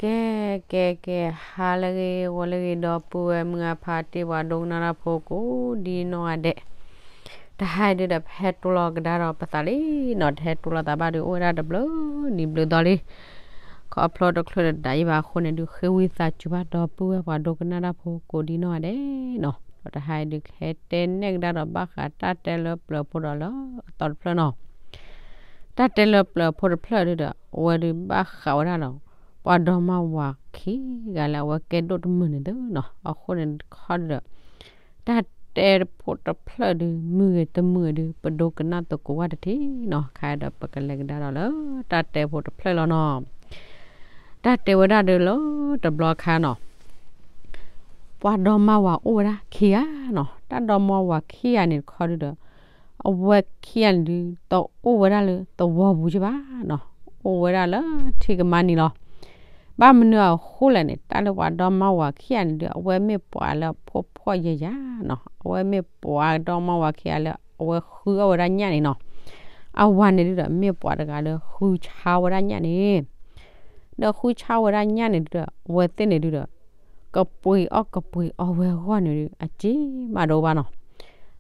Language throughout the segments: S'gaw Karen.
ကဲ ကဲ ကဲ ဟါလၢအဂ့ၤ ဂီၤလၢအဂ့ၤ ဒီပုၢ်ဝဲၢ်မုၢ်အဖါတံၢ် ပှၤဒိကနၣ်တၢ်ဖိကိးဒ်နီၢ်ဂၤဒဲး, တဟါအံၤဒုဒီး ပဟဲတိၢ်လီၤကဒါဒီးပသးလံနီၤ, တဟဲတိၢ်လီၤသးဘၣ်ဒီး အိၣ်ဝဲဒၣ်တဘျုးနံၤဘျုးသီလံ, ခီဖျိတချုးတဒၣ်အံၤဘၣ်အဃိန့ၣ်ဒု ဃ့ဝံသးစူၤဘၣ်ဒီပုၢ်ဝဲၢ်ပှၤဒိကနၣ်တၢ်ဖိကိးဒ်နီၢ်ဂၤဒဲးနီၤ, ဒီးတဟါအံၤဒု ကဟဲတဲနဲၣ်ကဒါဒီးဘၣ်ဃးတၢ်တဲလၢပျၢၤဖိဒီးလၢအသီတဖျၢၣ်နီၤ တၢ်တဲလၢပျၢၤဖိတဖျၢၣ်ဒုဒီး အဝဲဒုဘၣ်ဃးဝဲဒၣ်ဒီး ပှၤဒီမါဝၤခံဂၤလၢအဝဲကဲဒိၣ်တမုာ်န့ၣ်သ့နီၤ, အဃိန့ၣ်တခီဒုဒီး တၢ်တဲဖိတဖျၢၣ်ဒု မုာ်ဂ့ၤတမုာ်ဂ့ၤဒု ပဒိကနၣ်သကိးဝဲတထံၣ်နီၤ, ခါဒီးပကလဲၤကဒါဒီးလၢ တၢ်တဲဖိတဖျၢၣ်လီၤနီၤ, တၢ်တဲဝဲဒၣ်ဒုလၢတဘျီခါနီၤ ပှၤဒီမါဝၤအိၣ်ဝဲဒၣ်ခံဂၤနီၤ, တၢ်ဒီမါဝၤခံဂၤန့ၣ်တခီဒုဒီး အဝဲခံဂၤန့ၣ်ဒု တအိၣ်ဝဲဒၣ်လၢသဝီပူၤက့ဘၣ်နီၤ, အိၣ်ဝဲဒၣ်လၢထံကမါနံၤလီၤ. ဘၣ်မနုၤအဃိလဲၣ်န့ၣ် တၢ်လၢပှၤဒီမါဝၤခံဂၤန့ၣ်ဒု အဝဲမ့ၢ်ပှၤလၢအဖှီၣ်ဖှီၣ်ယာ်ယာ်နီၤ, အဝဲမ့ၢ်ပှၤဒီမါဝၤခံဂၤလၢအဝဲဃုအီၣ်ဝဲဒၣ်ညၣ်န့ၣ်နီၤ, အဝၤန့ၣ်ဒုဒီး မ့ၢ်ပှၤတဂၤလၢဃုဆါဝဲဒၣ်ညၣ်န့ၣ် ဒီးဃုဆါဝဲဒၣ်ညၣ်န့ၣ်ဒုဒီး အဝဲသ့ၣ်န့ၣ်ဒုဒီး ကပှ့ၤအီၣ်ကပှ့ၤအီဝဲအဂီၢ်န့ၣ်ဒု အစ့မးတအိၣ်ဘၣ်နီၤ,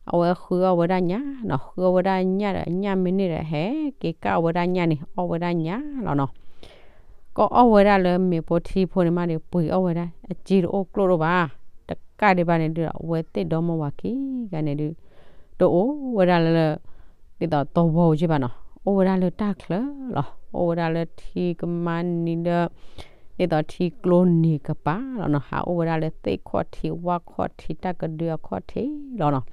အဝဲဃုအီၣ်ဝဲဒၣ်ညၣ်နီၤ, ဃုအီၣ်ဝဲဒၣ်ညၣ်ဒီး ညၣ်မ့ၢ်န့ၢ်ဒီး ဟဲက့ၤကၣ်ဝဲဒၣ်ညၣ်န့ၣ် အီၣ်ဝဲဒၣ်ညၣ်လီၤနီၤ, ကအီၣ်ဝဲဒၣ်လၢမ့ၤဖိထံဖိန့ၣ်မးဒီး ပှ့ၤအီၣ်ဝဲဒၣ် အစ့တအိၣ်ကျိၣ်တအိၣ်ဘၣ်, တကးဒံးဘၣ်န့ၣ်ဒုဒီး အဝဲသ့ၣ်ဒီမါဝၤခံဂၤန့ၣ်ဒု တအိၣ်ဝဲဒၣ်လၢ ဒ်သိးသဝီက့ဘၣ်နီၤ, အိၣ်ဝဲဒၣ်လၢတၢ်ချၢလီၤ, အိၣ်ဝဲဒၣ်လၢထံကမါနံၤဒီး ဒ်သိးထံကျိနံၤကပၤလီၤနီၤ, ဟးအိၣ်ဝဲဒၣ်လၢသ့ၣ်ခီၣ်ထံး ဝၣ်ခီၣ်ထံး တၢ်ကဒုအခီၣ်ထံးလီၤနီၤ,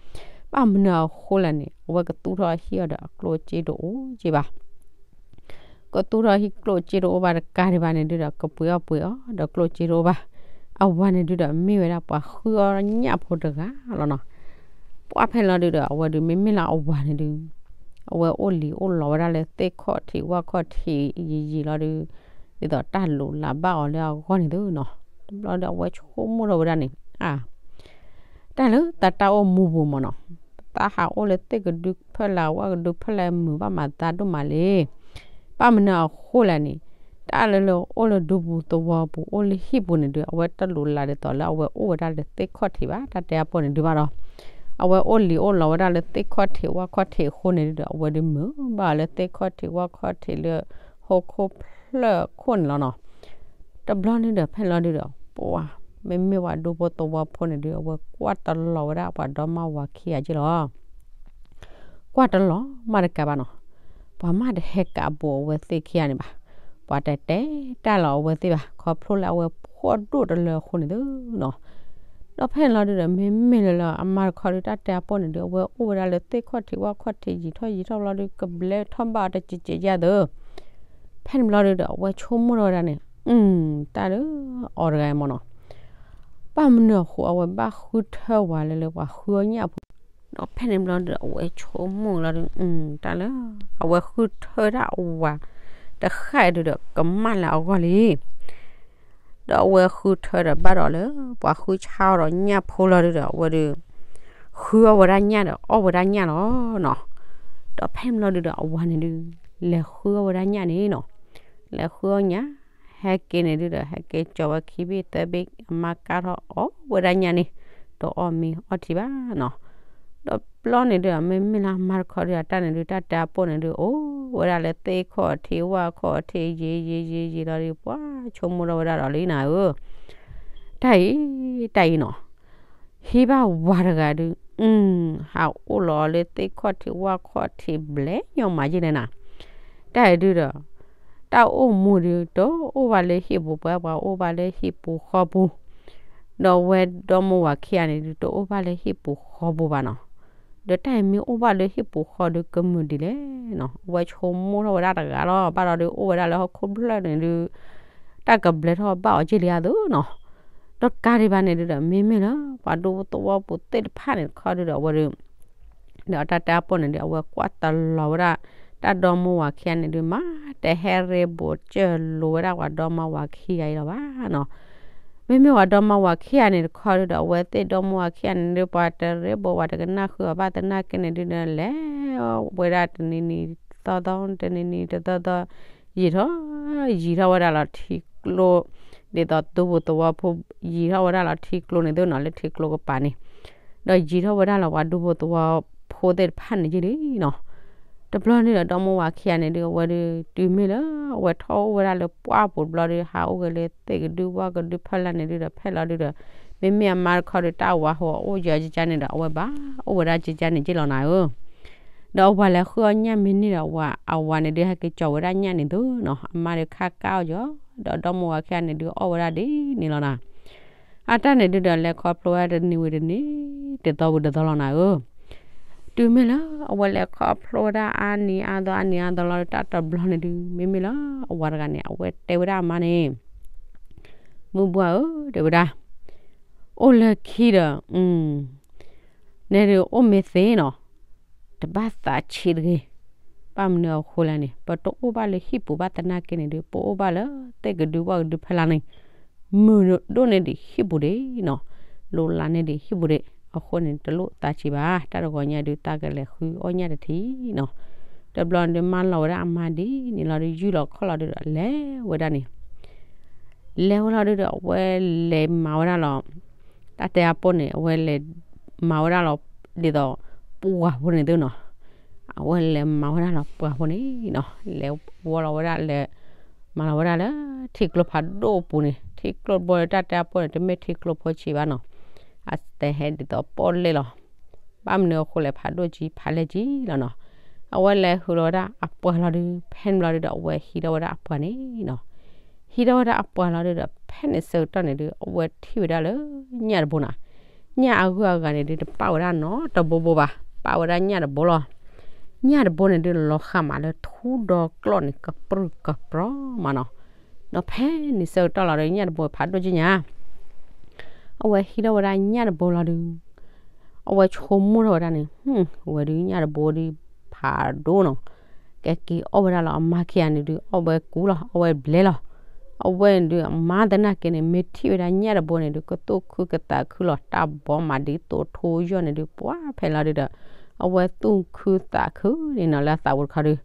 ဘၣ်မနုၤအဃိလဲၣ်န့ၣ် အဝဲကသူၣ်ထီၣ်ဟံၣ်အီၤဒီးအကျိၣ်အစ့တအိၣ်က့ဘၣ် ကသူၣ်ထီၣ်ဟံၣ်ကျိၣ်စ့တအိၣ်ဘၣ်တကးဒံးဘၣ်န့ၣ်ဒုဒီး ကပှ့ၤအီၣ်ပှ့ၤအီဒီးကျိၣ်စ့တအိၣ်ဘၣ်, အဝၤန့ၣ်ဒုဒီး မ့ၢ်ဝဲဒၣ်ပှၤဃုအီၣ်ညၣ်ဖိတဂၤလီၤနီၤ, ပှၢ်ဖဲလီၤဒုဒီး အဝဲဒုမ့မ့ၢ်လၢအဝၤန့ၣ်ဒု အဝဲအိၣ်လံၤအိၣ်လီၤဝဲဒၣ်လၢသ့ၣ်ခီၣ်ထံးဝၣ်ခီၣ်ထံးယံာ်ယံာ်လီၤဒု, ဒ်သိးတၢ်လိၤလးဘၣ်အီၤလၢအဂီၢ်န့ၣ်သ့နီၤ, တဘျီဒီးအဝဲဆိကမိၣ်ထီၣ်ဝဲဒၣ်န့ၣ် အါ တၢ်လၢသးတၢ်အိၣ်မူပူၤမ့ၢ်နီၤ, သးဟးအိၣ်လၢသ့ၣ်ကဒုဖၢၣ်လၢဝၣ်ကဒုဖၢၣ်လၢမုာ်ဘၣ်မၤသးဒိၣ်မးလံ, ဘၣ်မနုၤအဃိလဲၣ်န့ၣ်, တၢ်လၢလၢအိၣ်လၢဒူပူၤသဝီပူၤ အိၣ်လၢဟံၣ်ပူၤန့ၣ်ဒု အဝဲတၢ်လိၤလးဒ်သိးလၢအဝဲအိၣ်ဝဲဒၣ်လၢသ့ၣ်ခီၣ်ထံးဘၣ် တၢ်တဲအပိၢ်န့ၣ်ဒုဘၣ်ဒီး, အဝဲအိၣ်လံၤအိၣ်လီၤဝဲဒၣ်လၢသ့ၣ်ခီၣ်ထံးဝၣ်ခီၣ်ထံးအဃိန့ၣ်ဒုဒီး အဝဲဒုမုာ်ဘၣ်လၢသ့ၣ်ခီၣ်ထံးဝၣ်ခီၣ်ထံးလၢ ဟီၣ်ခိၣ်ဖျၢၣ်ခိၣ်န့ၣ်လီၤနီၤ တဘျီန့ၣ်ဒီး ဖဲလီၤဒုဒီး ပှၤ မ့မ့ၢ်ဝဲဒူဖိသဝီဖိန့ၣ်ဒု အဝဲကွၢ်တလီၤဝဲဒၣ်ပှၤဒီမါဝၤခံဂၤက့လီၤ. ကွၢ်တလီၤမးတကးဘၣ်နီၤ, ပှၤမ့ၢ်တဟဲကးဘူးအဝဲသ့ၣ်ခံဂၤန့ၣ်ဘၣ်, ပှၤတတဲတၢ်လီၤအဝဲသ့ၣ်ဘၣ် ခီဖျိလၢအဝဲဖှီၣ်ဒိၣ်တလၢအဃိန့ၣ်သ့နီၤ ဒီးဖဲန့ၣ်လီၤဒုဒီး မ့မ့ၢ်လၢလၢအမါတခီဒု တၢ်တဲအပိၢ်န့ၣ်ဒု အဝဲအိၣ်ဝဲဒၣ်လၢသ့ၣ်ခီၣ်ထံးဝၣ်ခီၣ်ထံး ယံာ်ထီၣ်ယံာ်ထီၣ်ဘျီဒု ကဘျဲထီၣ်ဘၣ်အီၤတစဲးစဲးယါသ့ ဖဲန့ၣ်ဘျီဒုဒီး အဝဲဆိကမိၣ်ထီၣ်ဝဲဒၣ်န့ၣ် တၢ်လၢအီၤတဂၤမ့ၢ်နီၤ ဘၣ်မနုၤအဃိ အဝဲဘၣ်ဃုထၢဝၤလၢလၢပှၤဃုအီၣ်ညၣ်ဖိ, ဒီးဖဲန့ၣ်ဘျီဒုဒီး အဝဲဆိကမိၣ်လီၤဒု တၢ်လၢ အဝဲဃုထၢဒၣ်ဝၤတဃၣ်အံၤဒုဒီး ကမၣ်လၢအဂီၢ်လံ ဒီးအဝဲဃုထၢဒီးဘၣ်ဒီးလၢ ပှၤဃုဆါအီၤဒီးညၣ်ဖိလီၤဒုဒီး အဝဲဒု ဃုအီၣ်ဝဲဒၣ်ညၣ်ဒီးအီၣ်ဝဲဒၣ်ညၣ်လီၤနီၤ. ဒီးဖဲန့ၣ်ဘျီဒုဒီး အဝၤန့ၣ်ဒု လဲၤဃုအီၣ်ဝဲဒၣ်ညၣ်န့ၣ်နီၤ. လဲၤဃုအီၣ်ညၣ် ဟဲက့ၤန့ၣ်ဒုဒီး ဟဲက့ၤကၠီၤဝဲခံဘ့ၣ်သၢဘ့ၣ် အမါကၢ်ထီၣ်အီၣ်ဝဲဒၣ်ညၣ်န့ၣ် တအီၣ်မ့ၤအီထံဘၣ်နီၤ. ဒီးဘျီန့ၣ်ဒု မ့မ့ၢ်လၢအမါတခီဒု အတၢ်န့ၣ်ဒု တၢ်တဲအပိၢ်န့ၣ်ဒု အိၣ်ဝဲဒၣ်လၢသ့ၣ်ခီၣ်ထံးဝၣ်ခီၣ်ထံး ယံာ်ယံာ်ယံာ်ယံာ်လီၤဒု ပှၤဆိကမိၣ်ထီၣ်ဝဲဒၣ်ဒီးလံနၤဧၢ တၢ်အံၤ တၢ်အံၤနီၤ ဟံးဘၣ်ဝၤတဂၤဒု ဟးအိၣ်လီၤလၢသ့ၣ်ခီၣ်ထံးဝၣ်ခီၣ်ထံးဘျဲၣ်ညီမးယဲၢ်လဲၣ်နၤ. တၢ်အံၤဒုဒီး တၢ်အိၣ်မူဒု တအိၣ်ဘၣ်လၢဟံၣ်ပူၤပှဲၤ ပှၤအိၣ်ဘၣ်လၢဟံၣ်ပူၤဃီပူၤ ဒီးဝဲဒီမါဝၤခံဂၤန့ၣ်ဒု တအိၣ်ဘၣ်လၢဟံၣ်ပူၤဃီပူၤဘၣ်နီၤ. ဒီးတၢ်အံၤမ့ၢ်အိၣ်ဘၣ်လၢဟံၣ်ပူၤဃီဒု ကမုာ်ဒ်လဲၣ်နီၤ. အဝဲဆိကမိၣ်ထီၣ်ဝဲဒၣ်တဂၤလီၤ. ဘၣ်ဒီးဒု အိၣ်ဝဲဒၣ်လၢဟီၣ်ခိၣ်ဖျၢၣ်န့ၣ်ဒု တၢ်ကဘျဲထီၣ်ဘၣ်အီၤက့လံဧါသ့နီၤ. ဒီးတကးဒံးဘၣ်န့ၣ်ဒုဒီး မ့မ့ၢ်လၢ ပှၤဒူသဝီပူၤသ့ၣ်တဖၣ်န့ၣ်တခီဒုဒီး အဝဲဒု ဒီးတၢ်တဲအပိၢ်န့ၣ်ဒု အဝဲကွၢ်တလီၤဝဲဒၣ် တၢ်ဒီမါဝၤခံဂၤန့ၣ်ဒု မ့ၢ်တဟဲရ့ဘိးစၢၤလိာ်ဝဲဒၣ်ပှၤဒီမါဝၤခံဂၤအံၤလီၤဘၣ်နီၤ. မ့မ့ၢ်ပှၤဒီမါဝၤခံဂၤန့ၣ်တခီဒုဒီး အဝဲသ့ၣ်ဒီမါဝၤခံဂၤန့ၣ်ဒု ပှၤတရ့ဘိးပှၤတကနၣ်ဃုအီၤဘၣ်သနာ်က့န့ၣ်ဒုဒီး လဲၤဝဲဒၣ်တနံၤနံၤတသီသီ တနံၤနံၤတသီသီ ယံာ်ထီၣ် ယံာ်ထီၣ်ဝဲဒၣ်လီၤ ထံကျိ ဒ်သိးဒူဖိသဝီဖိ ယံၤထီၣ်ဝဲဒၣ်လီၤထံကျိန့ၣ်သုနီၤ လၢထံကျိကပၤန့ၣ်, ဒီးယံၤထီၣ်ဝဲဒၣ်လီၤပှၤဒူဖိသဝီဖိသ့ၣ်တဖၣ်န့ၣ်က့လံနီၤ. တဘျီန့ၣ်ဒီး ဒီမါဝၤခံဂၤန့ၣ်ဒုး အဝဲဒုး တုၤမ့ၢ်လၢ အဝဲထီၣ်အိၣ်ဝဲဒၣ်လၢပှၢ်ပူၤတဘျီဒီး ဟးအိၣ်က့ၤလၢသ့ၣ်ကဒုဝီကဒုဖီလာ်န့ၣ်ဒုးဒီး ဖဲလီၤဒုးဒီး မ့မ့ၢ်အမါတခီဒီး တၢ်ဝၤဟိအိၣ်ယၤကကါန့ၣ်ဒီး အဝဲဘၣ်အိၣ်ဝဲဒၣ်ကကါန့ၣ်က့လီၤနၤဧၢ. ဒီးအဝၤလဲၤဃုအီၣ်ညၣ်မ့ၢ်န့ၢ်ဒီး အဝၤန့ၣ်ဒုး ဟဲက့ၤကၠီၤဝဲဒၣ်ညၣ်န့ၣ်သုနီၤ, အမါဒီးခါကါအီၤကီး, ဒီးဒီမါဝၤခံဂၤန့ၣ်ဒုး အီၣ်ဝဲဒၣ်ဒ်န့ၣ်လီၤနၤ. အတၢ်န့ၣ်ဒုးဒီး လဲၤခီဖျိဝဲတနံၤဝံၤတနံၤ, တသီဝံၤတသီလီၤနၤဧၢ. တုၤမ့ၢ်လၢ အဝဲလဲၤခီဖျိဝဲဒၣ်အါနံၤအါသီအါနံၤအါသီလီၤဒီး တၢ်တဘျီန့ၣ်ဒုး မ့မ့ၢ်လၢ အဝၤတဂၤန့ၣ် အဝဲတဲဝဲဒၣ်အမါန့ၣ် မုၢ်ဘှၢ်ဧၢ တဲဝဲဒၣ်, အိၣ်လၢခံဒီး နဲဒုးအိၣ်မ့ၢ်သ့နီၤ, တဘၣ်သးဆံးတဂ့ၤ. ဘၣ်မနုၤအဃိလဲၣ်န့ၣ် ပတအိၣ်ဘၣ်လၢဟံၣ်ပူၤဘၣ်သနာ်က့န့ၣ်ဒုး ပအိၣ်ဘၣ်လၢသ့ၣ်ကဒုဝၣ်ကဒုဖီလာ်န့ၣ် မုာ်ဒိၣ်န့ၢ်ဒံးဟံၣ်ပူၤဒံးနီၤ, လိၤလးန့ၢ်ဒံးဟံၣ်ပူၤဒံး. အဃိန့ၣ် တလိၣ်သးဆံးဘၣ်, တၢ်တဂီၤညါဒုး သးကလဲၤဃုအီၣ်ညၣ်တထံၣ်နီၤ. တဘျီန့ၣ်ဒုး မါလီၤဝဲဒၣ်အမါဒ်န့ၣ်လီၤဒုး ယူၢ်လီၤခီၣ်လီၤဒုးဒီး လဲၤဝဲဒၣ်န့ၣ် လဲၤဝဲလီၤဒုးဒီး အဝဲလဲၤမၤဝဲဒၣ်လီၤ. တၢ်တဲအပီၢ်န့ၣ် အဝဲလဲၤမၤဝဲဒၣ်လီၤ ဒ်သိး ပှၢ်ဖိန့ၣ်သုနီၤ. အဝဲလဲၤမၤဝဲဒၣ်လီၤပှၢ်ဖိန့ၣ်နီၤ, လဲၤဝီလီၤဝဲဒၣ်လဲၤ မၤလီၤဝဲဒၣ်လၢထံကျိဖးဒိၣ်အပူၤန့ၣ်, ထံကျိတဘိန့ၣ် တၢ်တဲအပီၢ်န့ၣ် တမ့ၢ်ထံကျိဖိဆံးဘၣ်နီၤ, အတဟဲဒ်သိးပီၣ်လဲၣ်လီၤ. ဘၣ်မနုၤအဃိလဲၣ် ဖးဒိၣ်ကံဖးလဲၢ်ကံလီၤနီၤ. အဝဲလဲၤဟုၣ်လီၤဝဲဒၣ်အပှၢ်လီၤဒုး ဖဲန့ၣ်ဘျီဒုးဒီး အဝဲဟံးထီၣ်ဝဲဒၣ်အပှၢ်န့ၣ်နီၤ. ဟံးထီၣ်ဝဲဒၣ်အပှၢ်လီၤဒုးဒီး ဖဲန့ၣ်ဆၢကတီၢ်န့ၣ်ဒုး အဝဲထံၣ်ဝဲဒၣ်လၢညၣ်တဘိနီၤ. ညၣ်အဂုၤအဂၤန့ၣ်ဒုး တပာ်ဝဲဒၣ်နီတဘိဘိဘၣ်, ပာ်ဝဲဒၣ်ညၣ်တဘိလီၤ. ညၣ်တဘိန့ၣ်ဒုး လီၤဃာ်မးလၢထူဒီကျီၢ်န့ၣ် ကပြုၢ်ကပြီမးနီၤ. ဒီးဖဲန့ၣ်ဆၢကတီၢ်လီၤဒီး ညၣ်တဘိဖးဒိၣ်ကံညါ အဝဲဟံးထီၣ်ဝဲဒၣ်ညၣ်တဘိလီၤဒုး အဝဲဆိကမိၣ်ထီၣ်ဝဲဒၣ်န့ၣ်, အဝဲဒုးညၣ်တဘိဒုးဖးဒိၣ်နီၤ, ကဲက့ၤအီၣ်ဝဲဒၣ်လီၤ. အမါခံဂၤန့ၣ်ဒုး အီၣ်ဝဲကူလီၤ အီၣ်ဝဲဘျဲလီၤ. အဝဲန့ၣ်ဒုး အမါသနာ်က့န့ၣ် မ့ၢ်ထံၣ်ဝဲဒၣ်ညၣ်တဘိန့ၣ်ဒုး ကသူၣ်ခုကသးခုလီၤ. တၢ်ဘီမးဒ်သိးထိယီၢ်န့ၣ်ဒုး ပှၤဖဲလီၤဒုးဒီး အဝဲသူၣ်ခုသးခုန့ၣ်နီၤ လၢအသးပူၤတခီဒုး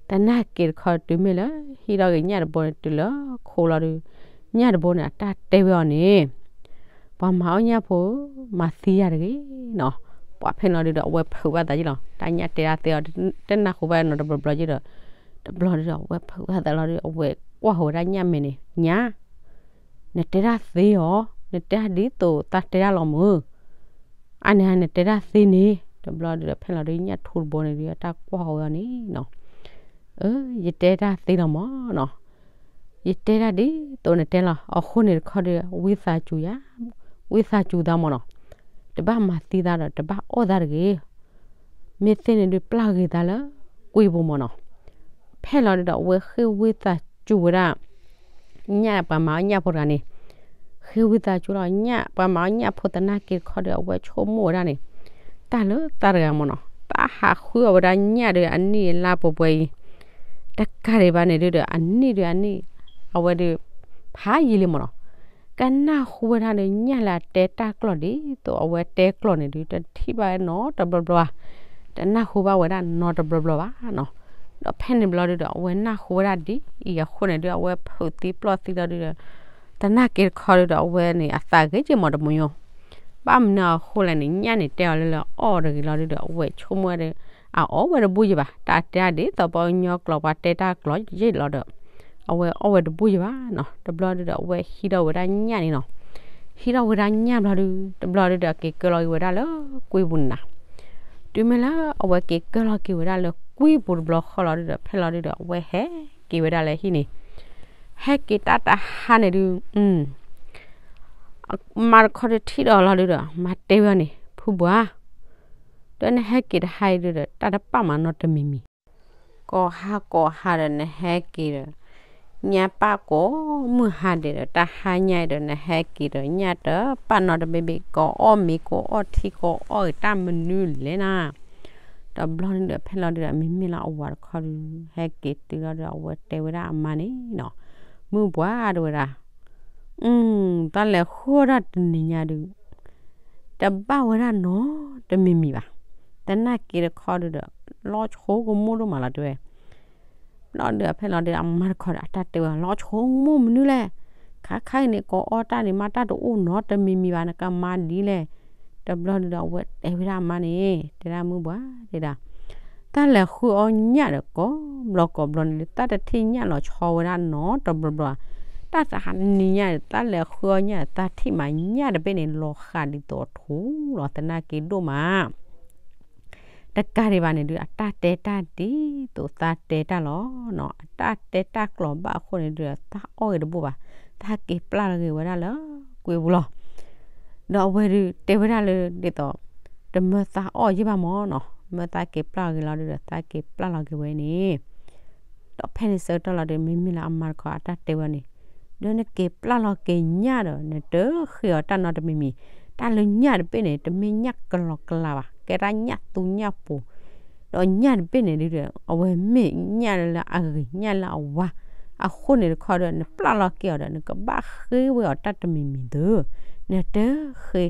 သနာ်က့တခီတုၤမ့ၢ်လၢ ဟံးထီၣ်က့ၤညၣ်တဘိန့ၣ် တုၤလၢခိလီၤဒုး ညၣ်တဘိန့ၣ် အတၢ်တဲဝဲအီၤန့ၣ် ပှၤမၤအီၣ်ညၣ်ဖိဧၢ, မၤသံယၤတဂ့ၤနီၤ. ပှၤဖဲလီၤဒုးဒီး အဝဲဖုးဘၣ်သးက့လီၤ. တၢ်ညၣ်တဲတၢ်သ့အီၤ တနၢ်ဟူဘၣ်နီတဘျီဘျီက့ဒီး တဘျီဒုးဒီး အဝဲဖုးဘၣ်သးလီၤဒုး အဝဲကွၢ်ဃီၤဝဲဒၣ်ညၣ်မဲာ်န့ၣ် ညၣ် နတဲတၢ်သ့အီၤ, နတဲတၢ်ဒ်သိးသးတဲတၢ်လီၤမုၢ်, အါန့ၣ်နတဲတၢ်သ့န့ၣ်. တဘျီဒုးဒီး ဖဲလီၤဒုးညၣ်ထူတဘိန့ၣ်ဒုး အတၢ်ကွၢ်ဃီၤဝဲအီၤန့ၣ်နီၤ, အၢ ယတဲတၢ်သ့လီၤမၢ်နီၤ. ယတဲတၢ်ဒ်သိးနတဲလီၤ. အဃိန့ၣ်တခီဒီး ဝံသးစူၤယၤ, ဝံသးစူၤသးမၢ်နီၤ. တဘၣ်မၤသံသးဒီး တဘၣ်အီၣ်သးတဂ့ၤ. မ့ၢ်သ့န့ၣ်ဒုး ပျၢ်ဂ့ၤသးလၢကွံပူၤမၢ်နီၤ. ဖဲလီၤဒုးဒီး အဝဲဃ့ဝံသးစူၤဝဲဒၣ် ညၣ်ပှၤမၤအီၣ်ညၣ်ဖိတဂၤန့ၣ်, ဃ့ဝံသးစူၤလီၤ ညၣ်ပှၤမၤအီၣ်ညၣ်ဖိသနာ်က့တခီဒီး အဝဲဆိကမိၣ်ဝဲဒၣ်န့ၣ်, တၢ်လၢသးတဂၤမၢ်နီၤ, တၢ်ဟးဃုအီၣ်ဝဲဒၣ်ညၣ်ဒီးအနံၣ်အလါပှဲၤပှဲၤအံၤ, တကးဒံးဘၣ်န့ၣ်ဒုးဒီး အနံၣ်ဒုးအနံၣ်, အဝဲဒုး ဖးယံာ်လံမၢ်နီၤ. ကနၢ်ဟူဝဲဒၣ်ဒီးညၣ်လၢအတဲတၢ်ကျိာ်ဒ်သိးအဝဲတဲကျိာ်န့ၣ်ဒုး တထံၣ်ဘၣ်နီတဘျီဘျီဧါ, တနၢ်ဟူဘၣ်ဝဲဒၣ်နီတဘျီဘျီဘၣ်နီၤ. ဒီးဖဲန့ၣ်ဘျီဒုးဒီး အဝဲနၢ်ဟူဝဲဒၣ်ဒ်အံၤအဃိန့ၣ်ဒုး အဝဲဖုးသံပျိၢ်သံလီၤဒုးဒီး သနာ်က့တခီဒုးဒီး အဝဲန့ၣ်အသးဂ့ၤက့မၢ်တမူယိၣ်, ဘၣ်မနုၤအဃိလဲၣ်န့ၣ် ညၣ်န့ၣ်တဲအီၤလၢလၢအီၣ်တဂ့ၤလီၤဒုးဒီး အဝဲဆိကမိၣ်ဝဲဒီး အအီၣ်ဝဲတဘူၣ်ယံၤဘၣ်, တၢ်တဲဒ်သိးပှၤကညီကျိာ်ပှၤတဲတၢ်ကျိာ်ယံၤလီၤဒီး အဝဲအီၣ်ဝဲတဘူၣ်ယံၤဘၣ်နီၤ. တဘျီဒုးဒီး အဝဲဟံးထီၣ်ဝဲဒၣ်ညၣ်န့ၣ်နီၤ. ဟံးထီၣ်ဝဲဒၣ်ညၣ်ဘျီဒုး တဘျီဒုးဒီး က့ၤကၢလီၤက့ၤဝဲဒၣ်လၢကွံပူၤန့ၣ်နီၤ. တုၤမ့ၢ်လၢအဝဲက့ၤကၢလီၤက့ၤဝဲဒၣ်လၢကွံပူၤတဘျီဃီလီၤဒုးဒီး ဖဲလီၤဒုးဒီး အဝဲဟဲက့ၤဝဲဒၣ်လၢဟံၣ်န့ၣ်, ဟဲက့ၤတၢ်တဟါန့ၣ်ဒုး မါတခီတထံၣ်ဒီးလီၤဒုးဒီး မၤတဲဝဲအီၤန့ၣ် ဖုဘှါ, ဒီးနဟဲက့ၤတဟါအံၤဒုးဒီး တၢ်တပာ်မးနီတမံၤမံၤ, ကိးဟါကိးဟါဒီးနဟဲက့ၤဒီး ညၣ်ပာ်ကိးမုၢ်ဟါဒဲးဒီး တၢ်ဟါညါအံၤဒီး နဟဲက့ၤဒီး ညၣ်တပာ်နီတဘ့ၣ်ဘ့ၣ်, ကိးအီၣ်မ့ၤ ကိးအီၣ်ထံ ကိးအီၣ်ဂ့ၤတၢ်မနုၤလဲၣ်နၤ. တဘျီဒုးဒီး ဖဲလီၤဒုးဒီး မ့မ့ၢ်လၢအဝၤတခီဒုး ဟဲက့ၤတုၤလီၤဒီး အဝဲတဲဝဲဒၣ်အမါန့ၣ်နီၤ, မုၢ်ပှၢ်တဲဝဲဒၣ် တၢ်လဲၤဃုအီၣ်တၢ်တနံၤညါဒုး တဘၣ်ဝဲဒၣ်နီတမံၤမံၤဘၣ်. သနာ်က့တခီဒုးဒီး လီၤဆိကမိၣ်ဒိၣ်မးလီၤတဲဝဲ. ဘျီဒုးဖဲလီၤဒုး အမါတခီဒီး အတၢ်တဲဝဲ လီၤဆိကမိၣ်မနုၤလဲၣ်. အခါအံၤန့ၣ် ကိးအီၣ်တၢ်န့ၣ် မ့ၢ်တၢ်တအိၣ်နီတမံၤမံၤဘၣ် နကမၤဒ်လဲၣ်. တဘျီဒုဒီး အဝဲတဲဝဲဒၣ်အမါန့ၣ် တဲဒၣ်မုၢ်ပှၢ် တဲဒၣ် တၢ်လဲၤဃုအီၣ်ညၣ်ဒီး ကိးဘျီကိးဘျီန့ၣ် တၢ်တထံၣ်ညၣ်လီၤဆီဝဲဒၣ်နီတဘျီဘျီ, တၢ်တဟါနံၤညါန့ၣ် တၢ်လဲၤဃုအီၣ်ညၣ် တၢ်ထံၣ်မးညၣ်တဘ့ၣ်န့ၣ် လီၤဃးဒ်သိးအထူလီၤ သနာ်က့ဒိၣ်မး တကးဒံးဘၣ်န့ၣ်ဒုး အတၢ်တဲတၢ်ဒ်သိးသးတဲတၢ်လီၤနီၤ, အတၢ်တဲတၢ်ကျိာ်ဘၣ်အဃိန့ၣ်ဒုး သးအီၣ်ဂ့ၤတဘိဘၣ်, သးက့ၤပျၢ်လီၤက့ၤဝဲဒၣ်လၢကွံာ်ပူၤလီၤ. ဒီးအဝဲဒုးတဲဝဲဒၣ်လၢဒ်သိး တမၢသးအီၣ်ယ့ၢ်ဘၣ်မၢ်နီၤ, မၢသးက့ၤပျၢ်လီၤက့ၤလီၤဒုးဒီး သးက့ၤပျၢ်လီၤက့ၤဝဲန့ၣ် ဒီးဖဲန့ၣ်ဆၢကတီၢ်လီၤဒုး မ့မ့ၢ်လၢအမါတခီအတၢ်တဲဝဲန့ၣ်, ဒီးနက့ၤပျၢ်လီၤက့ၤညၣ်ဒီး နတဃ့အီၤတၢ်နီတမံၤမံၤ, တၢ်လၢညၣ်တဘ့ၣ်န့ၣ် တမ့ၢ်ညၣ်ကလီကလးဘၣ်, ကဲဒၣ်ညၣ်သူညၣ်ပူၤ, ဒီးညၣ်တဘ့ၣ်န့ၣ်ဒုးဒီး အဝဲမ့ၢ်ညၣ်လၢအဂ့ၤ ညၣ်လၢအဝါ, အဃိန့ၣ်တခီဒီး နပျၢ်လီၤက့ၤအီၤဒီး နကဘၣ်ဃ့ဝဲအီၤတၢ်တမံၤမံၤသု, နတဃ့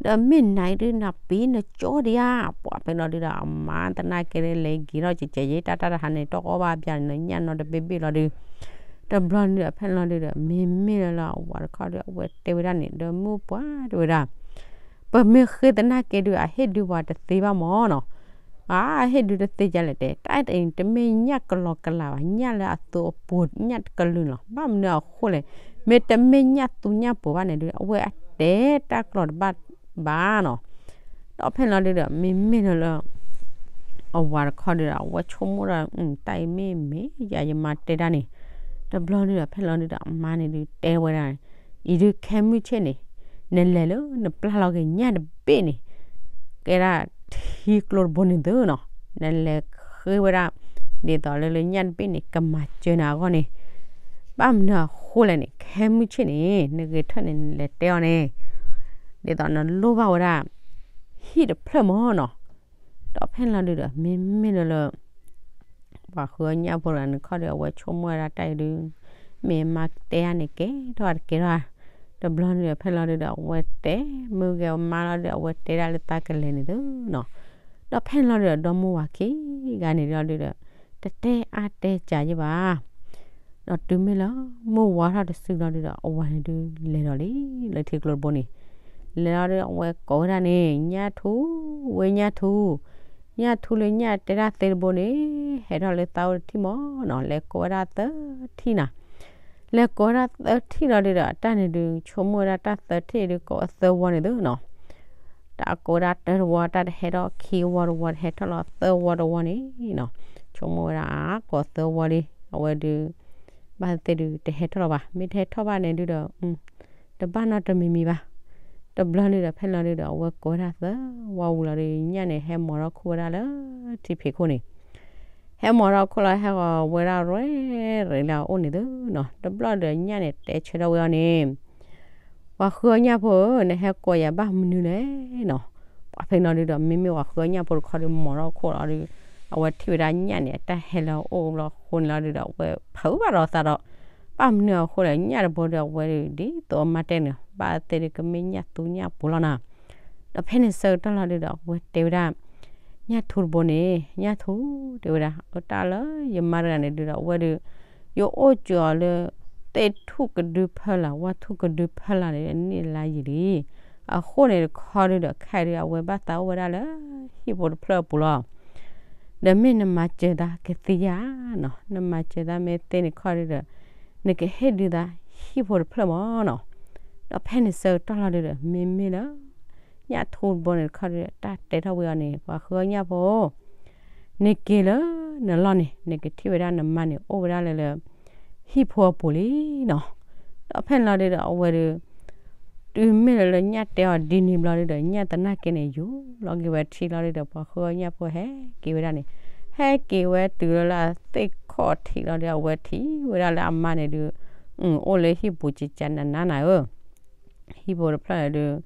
ဒီးမ့ၢ်နၤအံၤဒုး နပံနကၠီဒံးဧါ, ပှၤဖဲလီၤဒုးဒီး အမါသနာ်က့ဒီး လဲၤဂ့ၤထီၣ်ကဲးကဲးယ့ၢ် တၢ်တၢ်တဟါန့ၣ် တအီၣ်ဘၣ်ဘၣ်န့ၣ် ညၣ်နီတဘ့ၣ်ဘ့ၣ်လီၤဒုး, တဘျီန့ၣ်ဒီး ဖဲလီၤဒုးဒီး မ့မ့ၢ်လၢလၢအဝၤတခီဒီး အဝဲတဲဝဲဒၣ်န့ၣ် ဒီးမုၢ်ပှၢ်တဲဝဲဒၣ် ပမ့ၢ်ဃ့သနာ်က့ဒုး အဟ့ၣ်ဒုးပှၤတသ့ဘၣ်မၢ်နီၤ, အဟ့ၣ်ဒုးတသ့ဒ်လဲၣ်တဲ, တၢ်အံၤတမ့ၢ်ညၣ်ကလီကလးဘၣ်, ညၣ်လၢအသူအပူၤညၣ်တကလုာ်လီၤ, ဘၣ်မနုၤအဃိလဲၣ်, မ့ၢ်တမ့ၢ်ညၣ်သူညၣ်ပူၤဘၣ်န့ၣ်ဒုး အဝဲအတဲတၢ်ကျိာ်တဘၣ်ဘၣ်နီၤ, ဒီးဖဲလီၤဒုးဒီး မ့မ့ၢ်လၢလၢ အဝၤတခီဒုးဒီး အဝဲဆိကမိၣ်ဒီး တၢ်အံၤမ့ၢ်မ့ၢ်ယၤယမါတဲဒၣ်န့ၣ်, တဘျီဒုးဒီး ဖဲလီၤဒုးဒီး အမါန့ၣ်ဒုးတဲဝဲဒၣ်, အံၤဒုးခဲမုၢ်ဆ့ၣ်န့ၣ် နလဲၤလၢနပျၢ်လီၤက့ၤညၣ်တဘ့ၣ်န့ၣ် ကဲဒၣ်ထံကျိတဘိန့ၣ်သုနီၤ, နလဲၤဃ့ဝဲဒၣ် ဒ်သိးလၢလၢညၣ်တဘ့ၣ်န့ၣ် ကမၤစၢၤနၤအဂီၢ်န့ၣ်, ဘၣ်မနုၤအဃိလဲၣ်န့ၣ် ခဲမုၢ်ဆ့ၣ်န့ၣ် နဂဲၤထၢၣ်န့ၣ် နလဲၤတဲအီၤန့ၣ် ဒ်သိးနလိၣ်ဘၣ်ဝဲဒၣ် ဟံၣ်တဖျၢၣ်မၢ်နီၤ, ဒီးဖဲလီၤဒုးဒီး မ့မ့ၢ်လၢလၢ ပှၤဃုအီၣ်ညၣ်ဖိတဂၤန့ၣ်တခီဒီး အဝဲဆိကမိၣ်ဝဲဒၣ်တၢ်အံၤဒုး မ့ၢ်မါတဲယၤန့ၣ် ကဲထီၣ်တကဲထီၣ်ဧါ, တဘျီဒုးဒီး ဖဲလီၤဒုးဒီး အဝဲတဲ မုၢ်ဂဲၤအမါလီၤဒုး အဝဲတဲဒၣ်လၢသးကလဲၤန့ၣ်သုနီၤ, ဒီးဖဲလီၤဒုးဒီး ဒီမါဝၤခံဂၤန့ၣ်လီၤဒုးဒီး တတဲအါတဲစှၤယ့ၢ်ဘၣ် ဒီးတုၤမ့ၢ်လၢ မုၢ်ဝါထီၣ်တစုလီၤဒုးဒီး အဝၤန့ၣ်ဒုးလဲၤဒီးလံ လၢထံကျိတဘိန့ၣ်, လဲၤလီၤဒုး အဝဲကိးဝဲဒၣ်န့ၣ် ညၣ်ထူ, ဝဲညၣ်ထူ, ညၣ်ထူလၢညၣ်တဲဒၣ်သ့တဘိန့ၣ် ဟဲထီၣ်လၢသးအိၣ်တထံၣ်မၢ်နီၤ, လဲၤကိးဝဲဒၣ်သၢထံၣ်နၤ, လဲၤကိးဝဲဒၣ်သၢထံၣ်လီၤဒုးဒီး အတၢ်န့ၣ်ဒုး ဆိကမိၣ်ဝဲဒၣ်တၢ်သၢထံၣ်ဒုး ကိးဝဲသၢဝီန့ၣ်သုနီၤ တၢ်ကိးဝဲဒၣ်တၢတဝီ တၢ်တဟဲထီၣ်ခံဝီတဝီ တဟဲထီၣ်လီၤသၢဝီတဝီန့ၣ်နီၤ, ဆိကမိၣ်ဝဲဒၣ်အကိးသၢဝီလံ အဝဲဒုး ဘၣ်သ့ၣ်သ့ၣ်ဒုး တဟဲထီၣ်လီၤဘၣ်, မ့ၢ်တဟဲထီၣ်ဘၣ်န့ၣ်ဒုးဒီး တဘၣ်နီတမံၤမံၤဘၣ်, တဘျီဒုးဒီး ဖဲလီၤဒုးဒီး အဝဲကိးဝဲဒၣ်သၢဝီဝံၤလီၤဒုး ညၣ်န့ၣ် ဟဲမီၤထီၣ်ခိၣ်ဝဲဒၣ်လၢထံဖံးခိၣ်န့ၣ် ဟဲမီၤထီၣ်ခိၣ်လီၤ ဟဲဂီၤဝဲဒၣ်ရဲၣ်ရဲၣ်လၢအအိၣ်န့ၣ်သုနီၤ, တဘျီဒီးညၣ်န့ၣ် တဲဆၢထၢၣ်ဝဲအီၤန့ၣ် ပှၤဃုအီၣ်ညၣ်ဖိဧၢ, နဟဲကိးယၤဘၣ်မနုၤလဲၣ်နီၤ, ပှၤဖဲန့ၣ်လီၤဒုးဒီး မ့မ့ၢ်ပှၤဃုအီၣ်ညၣ်ဖိတခီဒုး မီၤထီၣ်ခိၣ်လီၤဒုး အဝဲထံၣ်ဝဲဒၣ်ညၣ်န့ၣ် အတၢ်ဟဲလၢအအိၣ်လီၤအဃိန့ၣ်လီၤဒုးဒီး အဝဲဖုးဘၣ်ဒီးသးဒီး ဘၣ်မနုၤအဃိလဲၣ် ညၣ်တဘိဒီးအဝဲဒုး ဒ်သိးအမါတဲန့ၣ် ဘၣ်သ့ၣ်သ့ၣ်ဒုး ကမ့ၢ်ညၣ်သူညၣ်ပူၤလီၤနီၤ, ဒီးဖဲန့ၣ်ဆၢကတီၢ်လီၤဒုးဒီး အဝဲတဲဝဲဒၣ် ညၣ်ထူတဘိန့ၣ် ညၣ်ထူ တဲဝဲဒၣ် အတၢ်လၢယမါတဂၤန့ၣ်ဒုးဒီး အဝဲဒုး ယအိၣ်ကၠီၤအီၤလၢ သ့ၣ်ထူၣ်ကဒုဖၢလာ် ဝၣ်ထူၣ်ကဒုဖၢလာ်န့ၣ် အနံၣ်လါယံာ်လံ, အဃိန့ၣ်တခီဒုးဒီး ခဲအံၤဒုး အဝဲဘၣ်သးအိၣ်ဝဲဒၣ်လၢ ဟံၣ်ဖိတဖျၢၣ်အပူၤလီၤ. ဒီးမ့ၢ်နမၤစၢၤသးကသ့ဧါနီၤ, နမၤစၢၤသးမ့ၢ်သ့န့ၣ်တခီဒုးဒီး နကဟ့ၣ်ဒုးသးဟံၣ်ဖိတဖျၢၣ်မၢ်နီၤ, ဒီးဖဲန့ၣ်ဆၢကတီၢ်လီၤဒုးဒီး မ့မ့ၢ်လၢ ညၣ်ထူတဘိန့ၣ်တခီဒုးဒီး တၢ်တဲထီၣ်ဝဲအီၤန့ၣ် ပှၤဃုအီၣ်ညၣ်ဖိ နက့ၤလၢနလီၢ်န့ၣ် နကထံၣ်ဝဲဒၣ်နမါန့ၣ် အိၣ်ဝဲဒၣ်လၢလၢ ဟံၣ်ဖိအပူၤလံနီၤ, ဒီးဖဲန့ၣ်လီၤဒုးဒီး အဝဲဒုး တုၤမ့ၢ်လၢလၢညၣ်တဲအီၤဒ်န့ၣ်ဘျီဒုးဒီး ညၣ်သနာ်က့န့ၣ် ယူၤလီၤက့ၤဝဲထံလီၤဒုးဒီး ပှၤဃုအီၣ်ညၣ်ဖိဟဲက့ၤဝဲဒၣ်န့ၣ်, ဟဲက့ၤဝဲတုၤလၢလၢအသ့ၣ်ခီၣ်ထံးလီၤဒီး အဝဲထံၣ်ဝဲဒၣ်လၢအမါန့ၣ်ဒုး အိၣ်လၢဟံၣ်ပူၤကကနးနးနၤဧၢ ဟံၣ်ဖိတဖျၢၣ်န့ၣ်ဒုး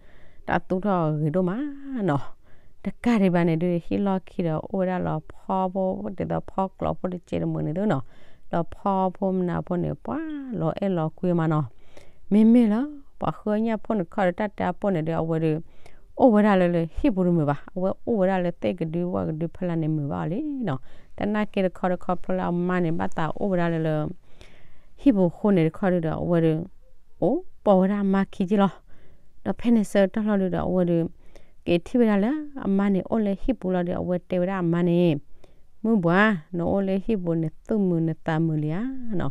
တၢ်သူၣ်ထီၣ်ဂ့ၤဒိၣ်မးနီၤ, တကးဒံးဘၣ်န့ၣ်ဒုး ဟံၣ်လီၢ်ခံဒီး အိၣ်ဝဲဒၣ်လီၤဖီဖိ ဒ်သိးဖီကျိးဖိတကဲတမုာ်န့ၣ်သုနီၤ, ဒီးဖီဖိမနုၤဖိန့ၣ် ပှၤလီၤအဲၣ်လီၤကွံမးနီၤ, မ့မ့ၢ်လၢ ပှၤဃုအီၣ်ညၣ်ဖိန့ၣ်တခီဒီး တၢ်တဲအဖိန့ၣ်ဒုး အဝဲဒုး အိၣ်ဝဲဒၣ်လၢလၢဟံၣ်ပူၤတမုာ်ဘၣ်, အဝဲအိၣ်ဝဲဒၣ်လၢသ့ၣ်ကဒုဝၣ်ကဒုဖီလာ်န့ၣ်မုာ်ဘၣ်အီၤလံနီၤ, သနာ်က့တခီတခီဖျိလၢအမါန့ၣ် ဘၣ်သးအိၣ်ဝဲဒၣ်လၢလၢ ဟံၣ်ပူၤအဃိန့ၣ်တခီဒုးဒီး အဝဲဒုး အိၣ်ပိာ်ဝဲဒၣ်အမါခံက့လီၤ. ဒီးဖဲန့ၣ်ဆၢကတီၢ်လီၤဒုဒီး အဝဲဒီး က့ၤထံၣ်ဝဲဒၣ်လၢအမါန့ၣ်အိၣ်လၢဟံၣ်ပူၤလီၤဒီး အဝဲတဲဝဲဒၣ်အမါန့ၣ်, မုၢ်ပှၢ်, နအိၣ်လၢဟံၣ်ပူၤန့ၣ် သူၣ်မုာ်နသးမုာ်လံဧါနီၤ.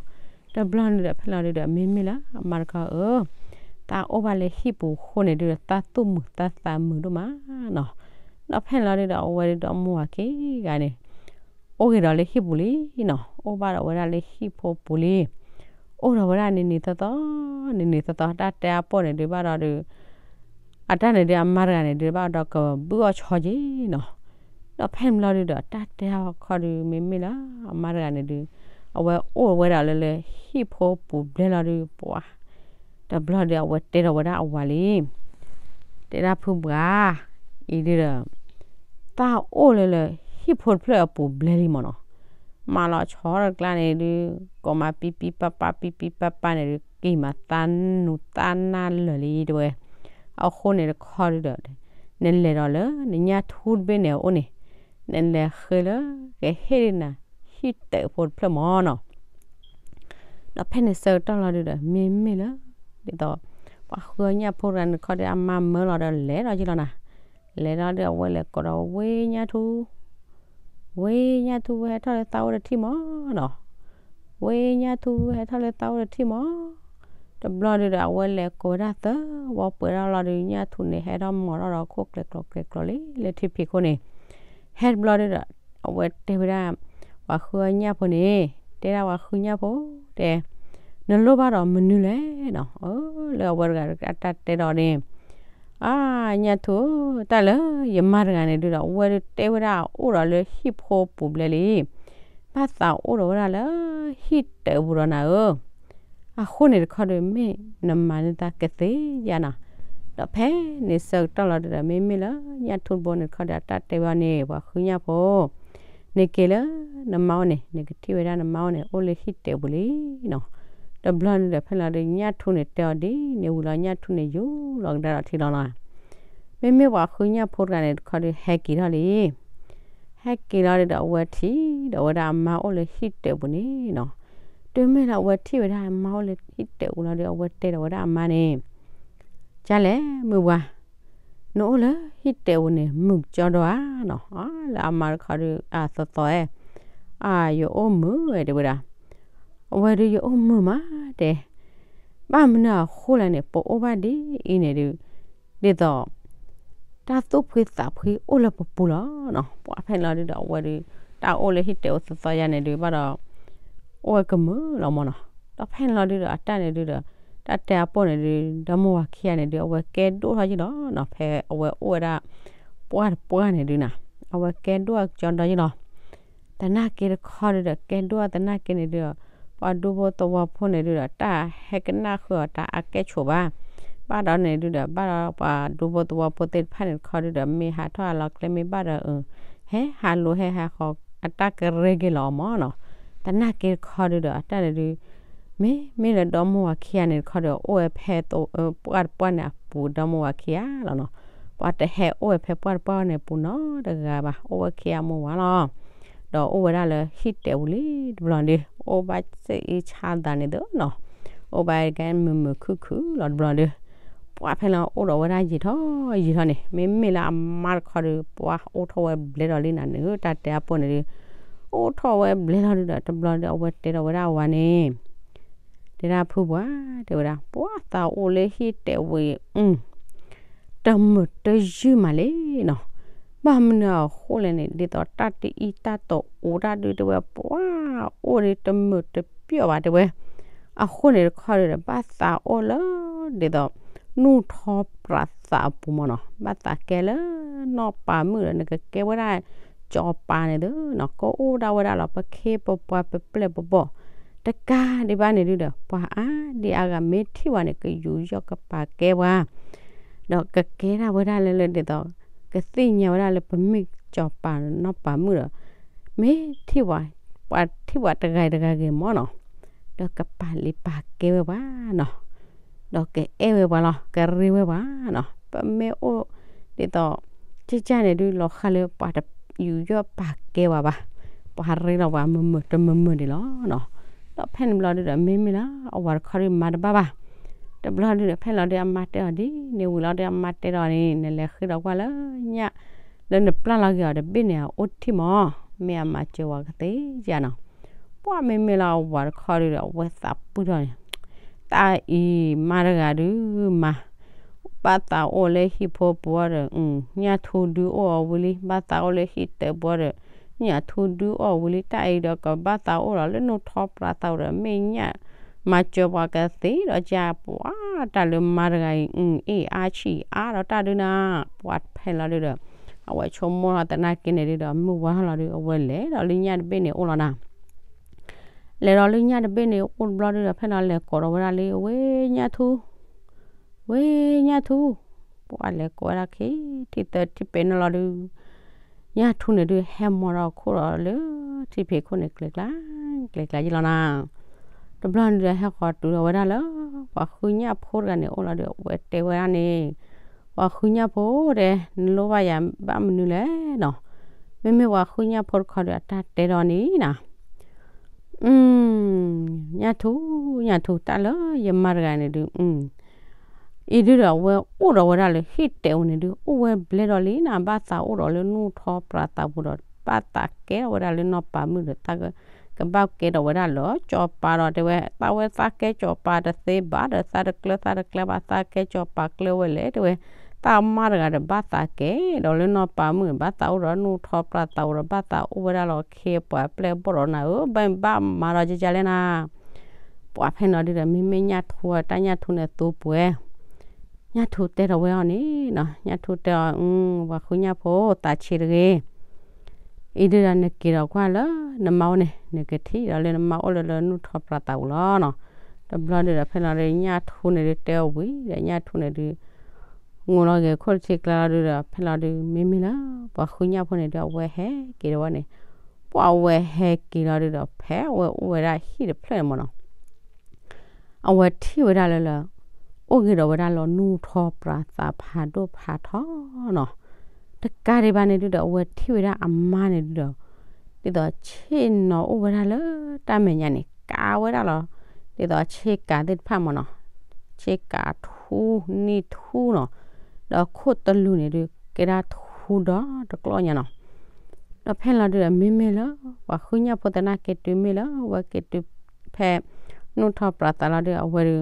တဘျီန့ၣ်ဒီး ဖဲလီၤဒုဒီး မ့မ့ၢ်လၢအမါတခီဧၢ, တၢ်အိၣ်ဘၣ်လၢဟံၣ်ပူၤအဃိန့ၣ်ဒုဒီး တၢ်သူၣ်မုာ်တၢ်သးမုာ်ဒိၣ်မးနီၤ. ဒီးဖဲန့ၣ်လီၤဒုဒီး အဝဲဒီး ဒီမိၢ်ဝၤခံဂၤန့ၣ် အိၣ်ဂ့ၤဒီးလၢဟံၣ်ပူၤလံနီၤ, အိၣ်ဘၣ်ဒီးဝဲဒၣ်လၢဟံၣ်ဖိပူၤလံ. အိၣ်ဒီးဝဲဒၣ်န့ၣ်န့ၣ်သီသီ, န့ၣ်န့ၣ်သီသီ တၢ်တဲအပိာ်န့ၣ်ဒုးဘၣ်ဒီးဒုး အတၢ်န့ၣ်ဒုး အမါတဂၤန့ၣ်ဒုး ဘၣ်ဒီးကဘုၣ်အီၣ်ဆီက့နီၤ. ဒီးဖဲန့ၣ်လီၤဒုဒီး တၢ်တဲအခီဒုး မ့မ့ၢ်လၢ အမါတဂၤန့ၣ်ဒုး အဝဲအိၣ်ဝဲဒၣ်လၢလၢဟံၣ်ဖိပူၤဘျဲလီၤဒုး ပှၤ တဘျီဒီး အဝဲတဲဒီးဝဲဒၣ်အဝၤလံ, တဲဒၣ်ဖုပှၢ်, အံၤဒုဒီး တၢ်အိၣ်လၢလၢဟံၣ်ဖိတဖျၢၣ်အပူၤဘျဲလံမ့ၢ်နီၤ. မၤလီၤဆီတကျါန့ၣ်ဒုး ကိးမးပံပံပၢ်ပၢ် ပံပံပၢ်ပၢ်န့ၣ်ဒုး က့ၤမးသးနူသးနၢ်လၢာ်လံတဲဝဲ. အဃိန့ၣ်တခီဒုဒီး နလဲၤဒီးလၢနညၣ်ထူတဘ့ၣ်န့ၣ်အအိၣ်န့ၣ်, နလဲၤဃ့လၢကဟ့ၣ်ဒုးနၤ ဟံၣ်တဲာ်ဖိတဖျၢၣ်မ့ၢ်နီၤ. ဒီးဖဲန့ၣ်ဆၢကတီၢ်လီၤဒုဒီး မ့မ့ၢ်လၢ ဒ်သိး ပှၤဃုအီၣ်ညၣ်ဖိတဂၤန့ၣ်တခီဒီး အမါမၢလီၤဒီးလဲၤဒီးယလီၤနၤ. လဲၤဒီးဒုး အဝဲလဲၤကိးဒီးဝဲညၣ်ထူ, ဝဲညၣ်ထူဝဲဟဲထီၣ်လၢသးအိၣ်တထံၣ်မ့ၢ်နီၤ. ဝဲညၣ်ထူဝဲဟဲထီၣ်လၢသးအိၣ်တထံၣ်မ့ၢ် တဘျီဒုဒီး အဝဲလဲၤကိးဝဲဒၣ်သၢဝီပှဲၤထီၣ်လီၤဒုး ညၣ်ထူန့ၣ် ဟဲထီၣ်မီၤထီၣ်ဒီးခိၣ်ကျဲၤကျီၤကျဲၤကျီၤလံ လၢထံဖံးခိၣ်န့ၣ်, ဟဲတဘျီဒုဒီး အဝဲတဲဝဲဒၣ် ပှၤဃုအီၣ်ညၣ်ဖိန့ၣ်, တဲဒၣ်ပှၤဃုညၣ်ဖိ, တဲ, နလိၣ်ဘၣ်ဒီးမနုၤလဲၣ်နီၤ. အၢ လၢအဝဲတဂၤအတၢ်တဲဒီးန့ၣ်, အါ ညၣ်ထူဧၢ, တၢ်လၢယမါတဂၤန့ၣ်ဒုဒီး အဝဲဒုးတဲဝဲဒၣ်အိၣ်ဒီးလၢဟံၣ်ဖိပူၤဘျဲလံ, ဘၣ်သးအိၣ်ဒီးဝဲဒၣ်လၢဟံၣ်တဲာ်ပူၤဒီးနၤဧၢ. အဃိန့ၣ်တခီဒုး မ့ၢ်နမၤန့ၢ်တၢ်ကသ့ဧါနီၤ. ဒီးဖဲန့ၣ်ဆၢကတီၢ်လီၤဒုဒီး မ့မ့ၢ်လၢညၣ်ထူတဘိန့ၣ်တခီဒီး အတၢ်တဲဝဲန့ၣ် ပှၤဃုညၣ်ဖိ, နက့ၤလၢနမါအိၣ်န့ၣ် နကထံၣ်ဝဲဒၣ်နမါအိၣ်န့ၣ် အိၣ်လၢဟံၣ်တဲာ်ပူၤလံနီၤ. တဘျီန့ၣ်ဒီး ဖဲလီၤဒုး ညၣ်ထူန့ၣ်တဲအီၤဒ်န့ၣ်ဝံၤလီၤ ညၣ်ထူန့ၣ်ယူၤလီၤကဒါဒီးထံလီၤနီၤ. မ့မ့ၢ်ပှၤဃုညၣ်ဖိတဂၤန့ၣ်တခီဒုး ဟဲက့ၤထီၣ်လံ ဟဲက့ၤလီၤဒုဒီး အဝဲထံၣ်ဒီးဝဲဒၣ်အမါအိၣ်လၢဟံၣ်တဲာ်ပူၤန့ၣ်နီၤ. တုၤမ့ၢ်လၢအဝဲထံၣ်ဝဲဒၣ်အမါအိၣ်လၢဟံၣ်တဲာ်ပူၤလီၤဒီး အဝဲတဲဒီးဝဲဒၣ်အမါန့ၣ်, ကလဲၣ်မုၢ်ပှၢ်, နအိၣ်လၢဟံၣ်တဲာ်ပူၤန့ၣ် မုာ်ကၠီဒီဧါနီၤ. လၢအမါတခီဒုး အသီသီဧၢ, အါ ယအိၣ်မုာ်ဝဲတဲဝဲဒၣ်. အဝဲဒုးယအိၣ်မုာ်မးတဲ ဘၣ်မနုၤအဃိလဲၣ်န့ၣ် ပအိၣ်ဘၣ်ဒ်အံၤန့ၣ်ဒုး ဒ်သိး တၢ်သူၣ်ဖှံသးဖှံအိၣ်လၢပပူၤလီၤနီၤ. ပှၤဖဲန့ၣ်လီၤဒုဒီး အဝဲဒုး တၢ်အိၣ်လၢဟံၣ်တဲာ်အိၣ်သီသီယါန့ၣ်ဒုး ဘၣ်ဒီး အိၣ်ဝဲကမုာ်လီၤမ့ၢ်နီၤ. ဒီးဖဲန့ၣ်လီၤဒုဒီး အတၢ်န့ၣ်ဒုဒီး တၢ်တဲအပိာ်န့ၣ်ဒုး ဒီမိၢ်ဝၤခံဂၤန့ၣ်ဒုး အဝဲကဲဒိၣ်ထီၣ်ယလီၤနီၤ. ဖဲအဝဲအိၣ်ဝဲဒၣ် ပှၢ်တပှၢ်န့ၣ်ဒုးနၤ အဝဲကဲဒိၣ်အကၠီဒီယလီၤ. သနာ်က့တခီဒုဒီး ကဲဒိၣ်သနာ်က့န့ၣ်ဒုဒီး ပှၤဒူဖိသဝီဖိန့ၣ်ဒုဒီး တၢ်ဟဲကနၣ်ဃုာ်အီၤတၢ်အါကဲၣ်ဆိးဘၣ်. ဘၣ်ဒီးန့ၣ်ဒုဒီး ဘၣ်ဒီးပှၤဒူဖိသဝီဖိသ့ၣ်တဖၣ်န့ၣ်တခီဒုဒီး မ့ၢ်ဟးထီၣ်ဟးလီၤကျဲမ့ၢ်ဘၣ်ဒီး ဟဲဟးလိၤဟဲဟးဃီ အတၢ်ကရၢက့ၤလီၤအီၤမ့ၢ်နီၤ. သနာ်က့တခီဒုဒီး အတၢ်န့ၣ်ဒုး မ့မ့ၢ်လၢဒီမိၢ်ဝၤခံဂၤန့ၣ်တခီဒီး အိၣ်ဝဲဖဲ ပှၢ်တပှၢ်န့ၣ်အပူၤ ဒီမိၢ်ဝၤခံဂၤလီၤနီၤ. ပှၤတဟဲအိၣ်ဝဲဖဲပှၢ်တပှၢ်န့ၣ်အပူၤနီတဂၤဘၣ်, အိၣ်ဝဲခံဂၤမိၢ်ဝၤလီၤ. ဒီးအိၣ်ဝဲဒၣ်လၢဟံၣ်တဲာ်ပူၤလံတဘျီဒု, အိၣ်ဘၣ်စ့အံဆါသးန့ၣ်သနီၤ, အိၣ်ဘၣ်ကဲမုာ်မုာ်ခုၣ်ခုၣ်လီၤတဘျီဒု. ပှၤဖဲလီၤအိၣ်ဒီးဝဲဒၣ်ယံာ်ထီၣ်ယံာ်ထီၣ်န့ၣ် မ့မ့ၢ်လၢအမါတခီဒု ပှၤအိၣ်ထီၣ်ဝဲဘျဲလီၤလံနၤန့ၣ် တၢ်တဲအပိာ်န့ၣ်ဒု, အိၣ်ထီၣ်ဝဲဘျဲလီၤဒုဒီး တဘျီဒု အဝဲတဲဒီးဝဲဒၣ်အဝၤန့ၣ် တဲဒၣ်ဖုပှၢ် တဲဝဲဒၣ် ပှၤသးအိၣ်လၢဟံၣ်တဲာ်ဝံၤ တမုာ်တယုၢ်မးလံနီၤ. ဘၣ်မနုၤအဃိလဲၣ်န့ၣ် ဒ်သိးတၢ်တအံၤတၢ်တအိၣ်တၢ်ဒုတဲဝဲ ပှၤအိၣ်ဒီးတမုာ်တပျီၢ်ဘၣ်တဲဝဲ. အဃိန့ၣ်တခီဒုဒီး ဘၣ်သးအိၣ်လၢ ဒ်သိး နူၢ်ထီပြးသးအပူၤမ့ၢ်နီၤ, ဘၣ်သးကဲလၢနီၢ်ပၤမုၣ်ဒီး နကကဲဝဲဒၣ်စီၤပၤန့ၣ်သနီၤ, ကအိၣ်ဒၣ်ဝဲဒၣ်လီၤ ပခ့ပပှၤပပျဲၢ်ပဘီၣ် တကးဒံးဘၣ်န့ၣ်ဒုဒီး ပှၤအါဒံအါဂၤမ့ၢ်ထံၣ်ဝဲန့ၣ် ကယူးယီၣ်ကပာ်ကဲပှၤ, ဒီးကကဲဒၣ်ဝဲဒၣ်လၢလၢဒ်သိး ကသ့ၣ်ညါဝဲဒၣ်လၢပမ့ၢ်စီၤပၤနီၢ်ပၤမုၣ်ဒီး မ့ၢ်ထံၣ်ပှၤ ပှၤထံၣ်ပှၤတဂၤတဂၤဂ့ၤမ့ၢ်နီၤ, ဒီးကပာ်လံပာ်ကဲဝဲပှၤနီၤ, ဒီးကအဲၣ်ဝဲပှၤလီၤ ကရ့ဝဲပှၤနီၤ, ပမ့ၢ်အိၣ်ဒ်သိး ကၢ်ကၢ်န့ၣ်ဒုး လီၤဃာ်လၢပှၤတယူးယီၣ်ပာ်ကဲပှၤဘၣ်, ပှၤရ့လီၤပှၤမုာ်မုာ်တမုာ်မုာ်ဒံးလီၤနီၤ. ဒီးဖဲန့ၣ်ဘျီဒုဒီး မ့မ့ၢ်လၢအဝၤတခီဒုးမၤတဘၣ်ဘၣ်, တဘျီဒုဒီး ဖဲလီၤဒု အမါတဲအီၤဒ်န့ၣ်ဝံၤလီၤဒီး အမါတဲဒီးန့ၣ် နလဲၤဃ့ဒီးကွၢ်လၢညၣ် လၢနပျၢ်လီၤက့ၤအီၤတဘ့ၣ်န့ၣ် အအိၣ်တထံၣ်မး, မ့ၢ်အမၤစၢၤပှၤကသ့ဧါနီၤ. ပှၢ်မ့မ့ၢ်လီၤ အဝၤတခီဒုဒီး အဝဲသးပှၢ်ထီၣ်န့ၣ်, တၢ်အံၤမါတဂၤဒုမၤ ဘၣ်သးအိၣ်လၢဟံၣ်ဖိပူၤဒီး ညၣ်ထူဒုအိၣ်အီၤဝံၤလံ, ဘၣ်သးအိၣ်လၢဟံၣ်တၢပူၤဒီး ညၣ်ထူဒုအိၣ်အီၤဝံၤလံ, တၢ်အံၤဒီးကဘၣ်သးအိၣ်ဒီးလၢနူၢ်ထီပျၢၤသးပူၤဒီး မ့ၢ်ညၣ်မၤစၢၤပှၤကသ့ဒီး ကပှၢ်တၢ်လၢမါတဂၤအံၤ အ့ၣ်အါဆံးအါဒီးတၢ်ဒုနၤ, ပှၢ်ဖဲလီၤဒုဒီး အဝဲဆိကမိၣ်လီၤသနာ်က့န့ၣ်ဒုဒီး မုၢ်ဝါထီၣ်လီၤဒု အဝဲလဲၤဒီးလၢညၣ်တဘ့ၣ်န့ၣ်အိၣ်လီၤနၤ. လဲၤဒီးလၢညၣ်တဘ့ၣ်န့ၣ်အိၣ်တဘျီဒုဒီး ဖဲလီၤလဲၤကိးဒီးဝဲဒၣ်လၢ ဝ့ၢ်ညၣ်ထူ, ဝ့ၢ်ညၣ်ထူ, ပှၢ်လဲၤကိးဝဲဒၣ်ခံ ထံသၢထံပဲၤန့ၣ်လီၤဒု ညၣ်ထူန့ၣ်ဒု ဟဲမီဒီးခိၣ်ဒီးလၢ ထံဖံးခိၣ်န့ၣ် ကျဲၤကျါ ကျဲၤကျါယံလီၤနၤ. တဘျီန့ၣ်ဒီး ဟဲဃီၤတုၤဒီးဝဲဒၣ်လၢ ပှၤဃုညၣ်ဖိတဂၤန့ၣ်အိၣ်လီၤဒီး အဝဲတဲဝဲဒၣ်န့ၣ်, ပှၤဃုညၣ်ဖိတဲ နလိၣ်ဘၣ်ယၤဘၣ်မနုၤလဲၣ်နီၤ. မ့မ့ၢ်ပှၤဃုညၣ်ဖိတခီဒီး အတၢ်တဲဒီးန့ၣ်နၤ ညၣ်ထူ, ညၣ်ထူ, တၢ်လၢယမါတဂၤန့ၣ်ဒု အံၤဒုဒီး အဝဲအိၣ်ဒီးဝဲဒၣ်လၢဟံၣ်တဲာ်အိၣ်န့ၣ်ဒု အိၣ်ဝဲဘျဲၣ်ဒီးလံနၤ, ဘၣ်သးအိၣ်ဒီးလၢနူၢ်ထီပျၢၤသးပူၤဒီး ဘၣ်သးကဲထီၣ်ဝဲဒၣ်လၢနီၢ်ပၤမုၣ်ဒီး သးကဘၣ်ကဲထီၣ်ဝဲဒၣ်လၢစီၤပၤဒီး တဲဝဲ သးဝဲသးကဲစီၤပၤတသ့ဘၣ်ဒီး သးတကျၢၤသးတကျၢၤဘၣ် သးကဲစီၤပၤကျၢၤဝဲလဲၣ် တဲဝဲ သးမါတဂၤဒီး ဘၣ်သးကဲဒီးလၢနီၢ်ပၤမုၣ် ဘၣ်သးအိၣ်ဒီးနူၢ်ထီပျၢၤသးပူၤဒီး ဘၣ်သးအိၣ်ဝဲဒၣ်လီၤခ့ပှၤပျဲၢ်ဘီၣ်ဒီးနၤဧၢ, ဘၣ်ဘၣ်မၤဒီးကကလဲၣ်နၤ. ပှၢ်ဖဲလီၤဒုဒီး မ့မ့ၢ်ညၣ်ထူ တၢ်ညၣ်ထူန့ၣ်သိပှဲၤ ညၣ်ထူတဲထီၣ်ဝဲအီၤန့ၣ်နၤ, ညၣ်ထူတဲအီၤ ပှၤဃုညၣ်ဖိ သးဆံးတဂ့ၤ, အံၤဒုဒီး နက့ၤဒီးကွၢ်လၢနမါအိၣ်န့ၣ် နကထံၣ်ဒီးလၢနမါအိၣ်လၢလၢနူၢ်ထီပျၢၤသးပူၤလီၤနီၤ. တဘျီဒုဒီး ဖဲလီၤဒု ညၣ်ထူန့ၣ်ဒု တဲအီၤဝံၤဒီး ညၣ်ထူန့ၣ်ဒု ငိၢ်လီၤက့ၤခိၣ်တထံကျါလီၤဒုဒီး ဖဲလီၤဒု မ့မ့ၢ်လၢ ပှၤဃုညၣ်ဖိန့ၣ်ဒု အဝဲဟဲက့ၤဒီးဝဲန့ၣ်, ပှၢ်အဝဲဟဲက့ၤလီၤဒုဒီး ဖဲအဝဲအိၣ်ဝဲဒၣ်ဟံၣ်တဖျၢၣ်န့ၣ်မးနီၤ အဝဲထံၣ်ဝဲဒၣ်လၢလၢ အိၣ်ဂ့ၤဒီးဝဲဒၣ်လၢနူၢ်ထီပျၢၤသးဖးဒိၣ်ဖးထီနီၤ. တကးဒံးဘၣ်န့ၣ်ဒုဒီး အဝဲထံၣ်ဝဲဒၣ်အမါန့ၣ်ဒုဒီး ဒ်သိးဆ့ၣ်နီၤအိၣ်ဝဲဒၣ်လၢတၢ်မဲာ်ညါန့ၣ် ကးဝဲဒၣ်လီၤ. ဒ်သိးဆ့ကၤသ့ၣ်တဖၣ်မးနီၤ, ဆ့ကၤထူ နံၣ်ထူနီၤ, ဒီးခိၣ်တလူၢ်န့ၣ်ဒု ကဲဒၣ်ထူဒီးတကျီၢ်ညါနီၤ. ဒီးဖဲလီၤဒုဒီး မ့မ့ၢ်လၢ ပှၤဃုညၣ်ဖိသနာ်က့တုၤမ့ၢ်လၢ အဝဲက့ၤတုၤဖဲ နူၢ်ထီပျၢၤသးလီၤဒု အဝဲဒု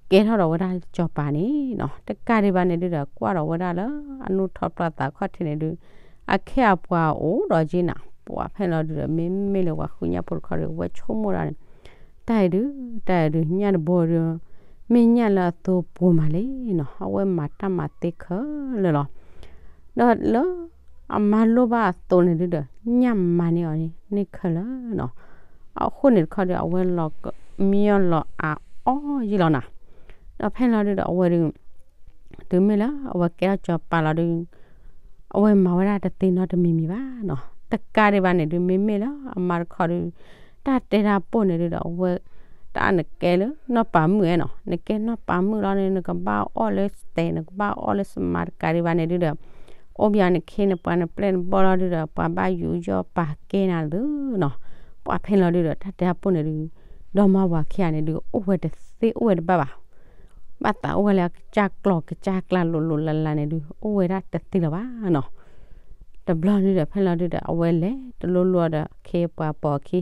ကဲထီၣ်ဒီးဝဲဒၣ်စီၤပၤန့ၣ်နီၤ. တကးဒံးဘၣ်န့ၣ်ဒုဒီး ကွၢ်ဒီးဝဲဒၣ်လၢအနူၢ်ထီပျၢၤသးခီၣ်ထံးန့ၣ်ဒု အခဲအပှၤအိၣ်ဒီးက့နၤ, ပှၢ်ဖဲလီၤဒုဒီး မ့မ့ၢ်လၢပှၤဃုညၣ်ဖိတခီဒီး အဝဲဆိကမိၣ်ဒၣ်န့ၣ် တၢ်အံၤဒု တၢ်အံၤဒု ညၣ်တဘိဒု မ့ၢ်ညၣ်လၢအသိပှဲၤမးလံနီၤ, အဝဲမၤတၢ်မၤသ့ခဲလၢာ်လီၤ. ဒီးလၢအမါလိၣ်ဘၣ်အသိးန့ၣ်ဒုဒီး ညၣ်မၤန့ၢ်အီၤန့ၣ် န့ၢ်ခဲလၢာ်နီၤ. အဃိန့ၣ်တခီဒီး အဝဲလီၤကမံလီၤအါအီယံာ်လီၤနၤ. ဒီးဖဲလီၤဒုဒီး အဝဲဒု တုၤမ့ၢ်လၢအဝဲကဲထီၣ်စီၤပၤလီၤဒု အဝဲမၤဝဲဒၣ်တသ့နီတမံၤမံၤဘၣ်နီၤ. တကးဒံးဘၣ်န့ၣ်ဒု မ့မ့ၢ်လၢအမါတခီဒု တၢ်တဲတၢ်ပိၢ်န့ၣ်ဒုဒီး အဝဲ တၢ်နကဲလၢနီၢ်ပၤမုၣ်ဧါနီၤ, နကဲနီၢ်ပၤမုၣ်လီၤန့ၣ် နကဘၣ်အီၣ်လၢစတဲး နကဘၣ်အီၣ်လၢစမါ တကးဒံးဘၣ်န့ၣ်ဒုဒီး အိၣ်ဘၣ်နခ့နပှၤနပျဲၢ်နဘီၣ်လီၤဒုဒီး ပှၤဘၣ်ယူးယီၣ်ပာ်ကဲနၤသုနီၤ. ပှၢ်ဖဲလီၤဒုဒီး တၢ်တဲတၢ်ပိၢ်န့ၣ်ဒု ဒီမါဝၤခံဂၤန့ၣ်ဒု အိၣ်ဝဲတသ့အိၣ်ဝဲတဘၣ်ဘၣ် ဘၣ်သးအိၣ်ဝဲလၢအကစၢ်ကျီၢ်ကစၢ်ကျါလိၤလိၤလးလးန့ၣ်ဒု အိၣ်ဝဲဒၣ်တသ့လၢၤဘၣ်နီၤ. တဘျီဒုဒီး ဖဲလီၤဒုဒီး အဝဲလဲၤတလိၤလိၤဒီး ခ့ပှၤပိာ်ခံ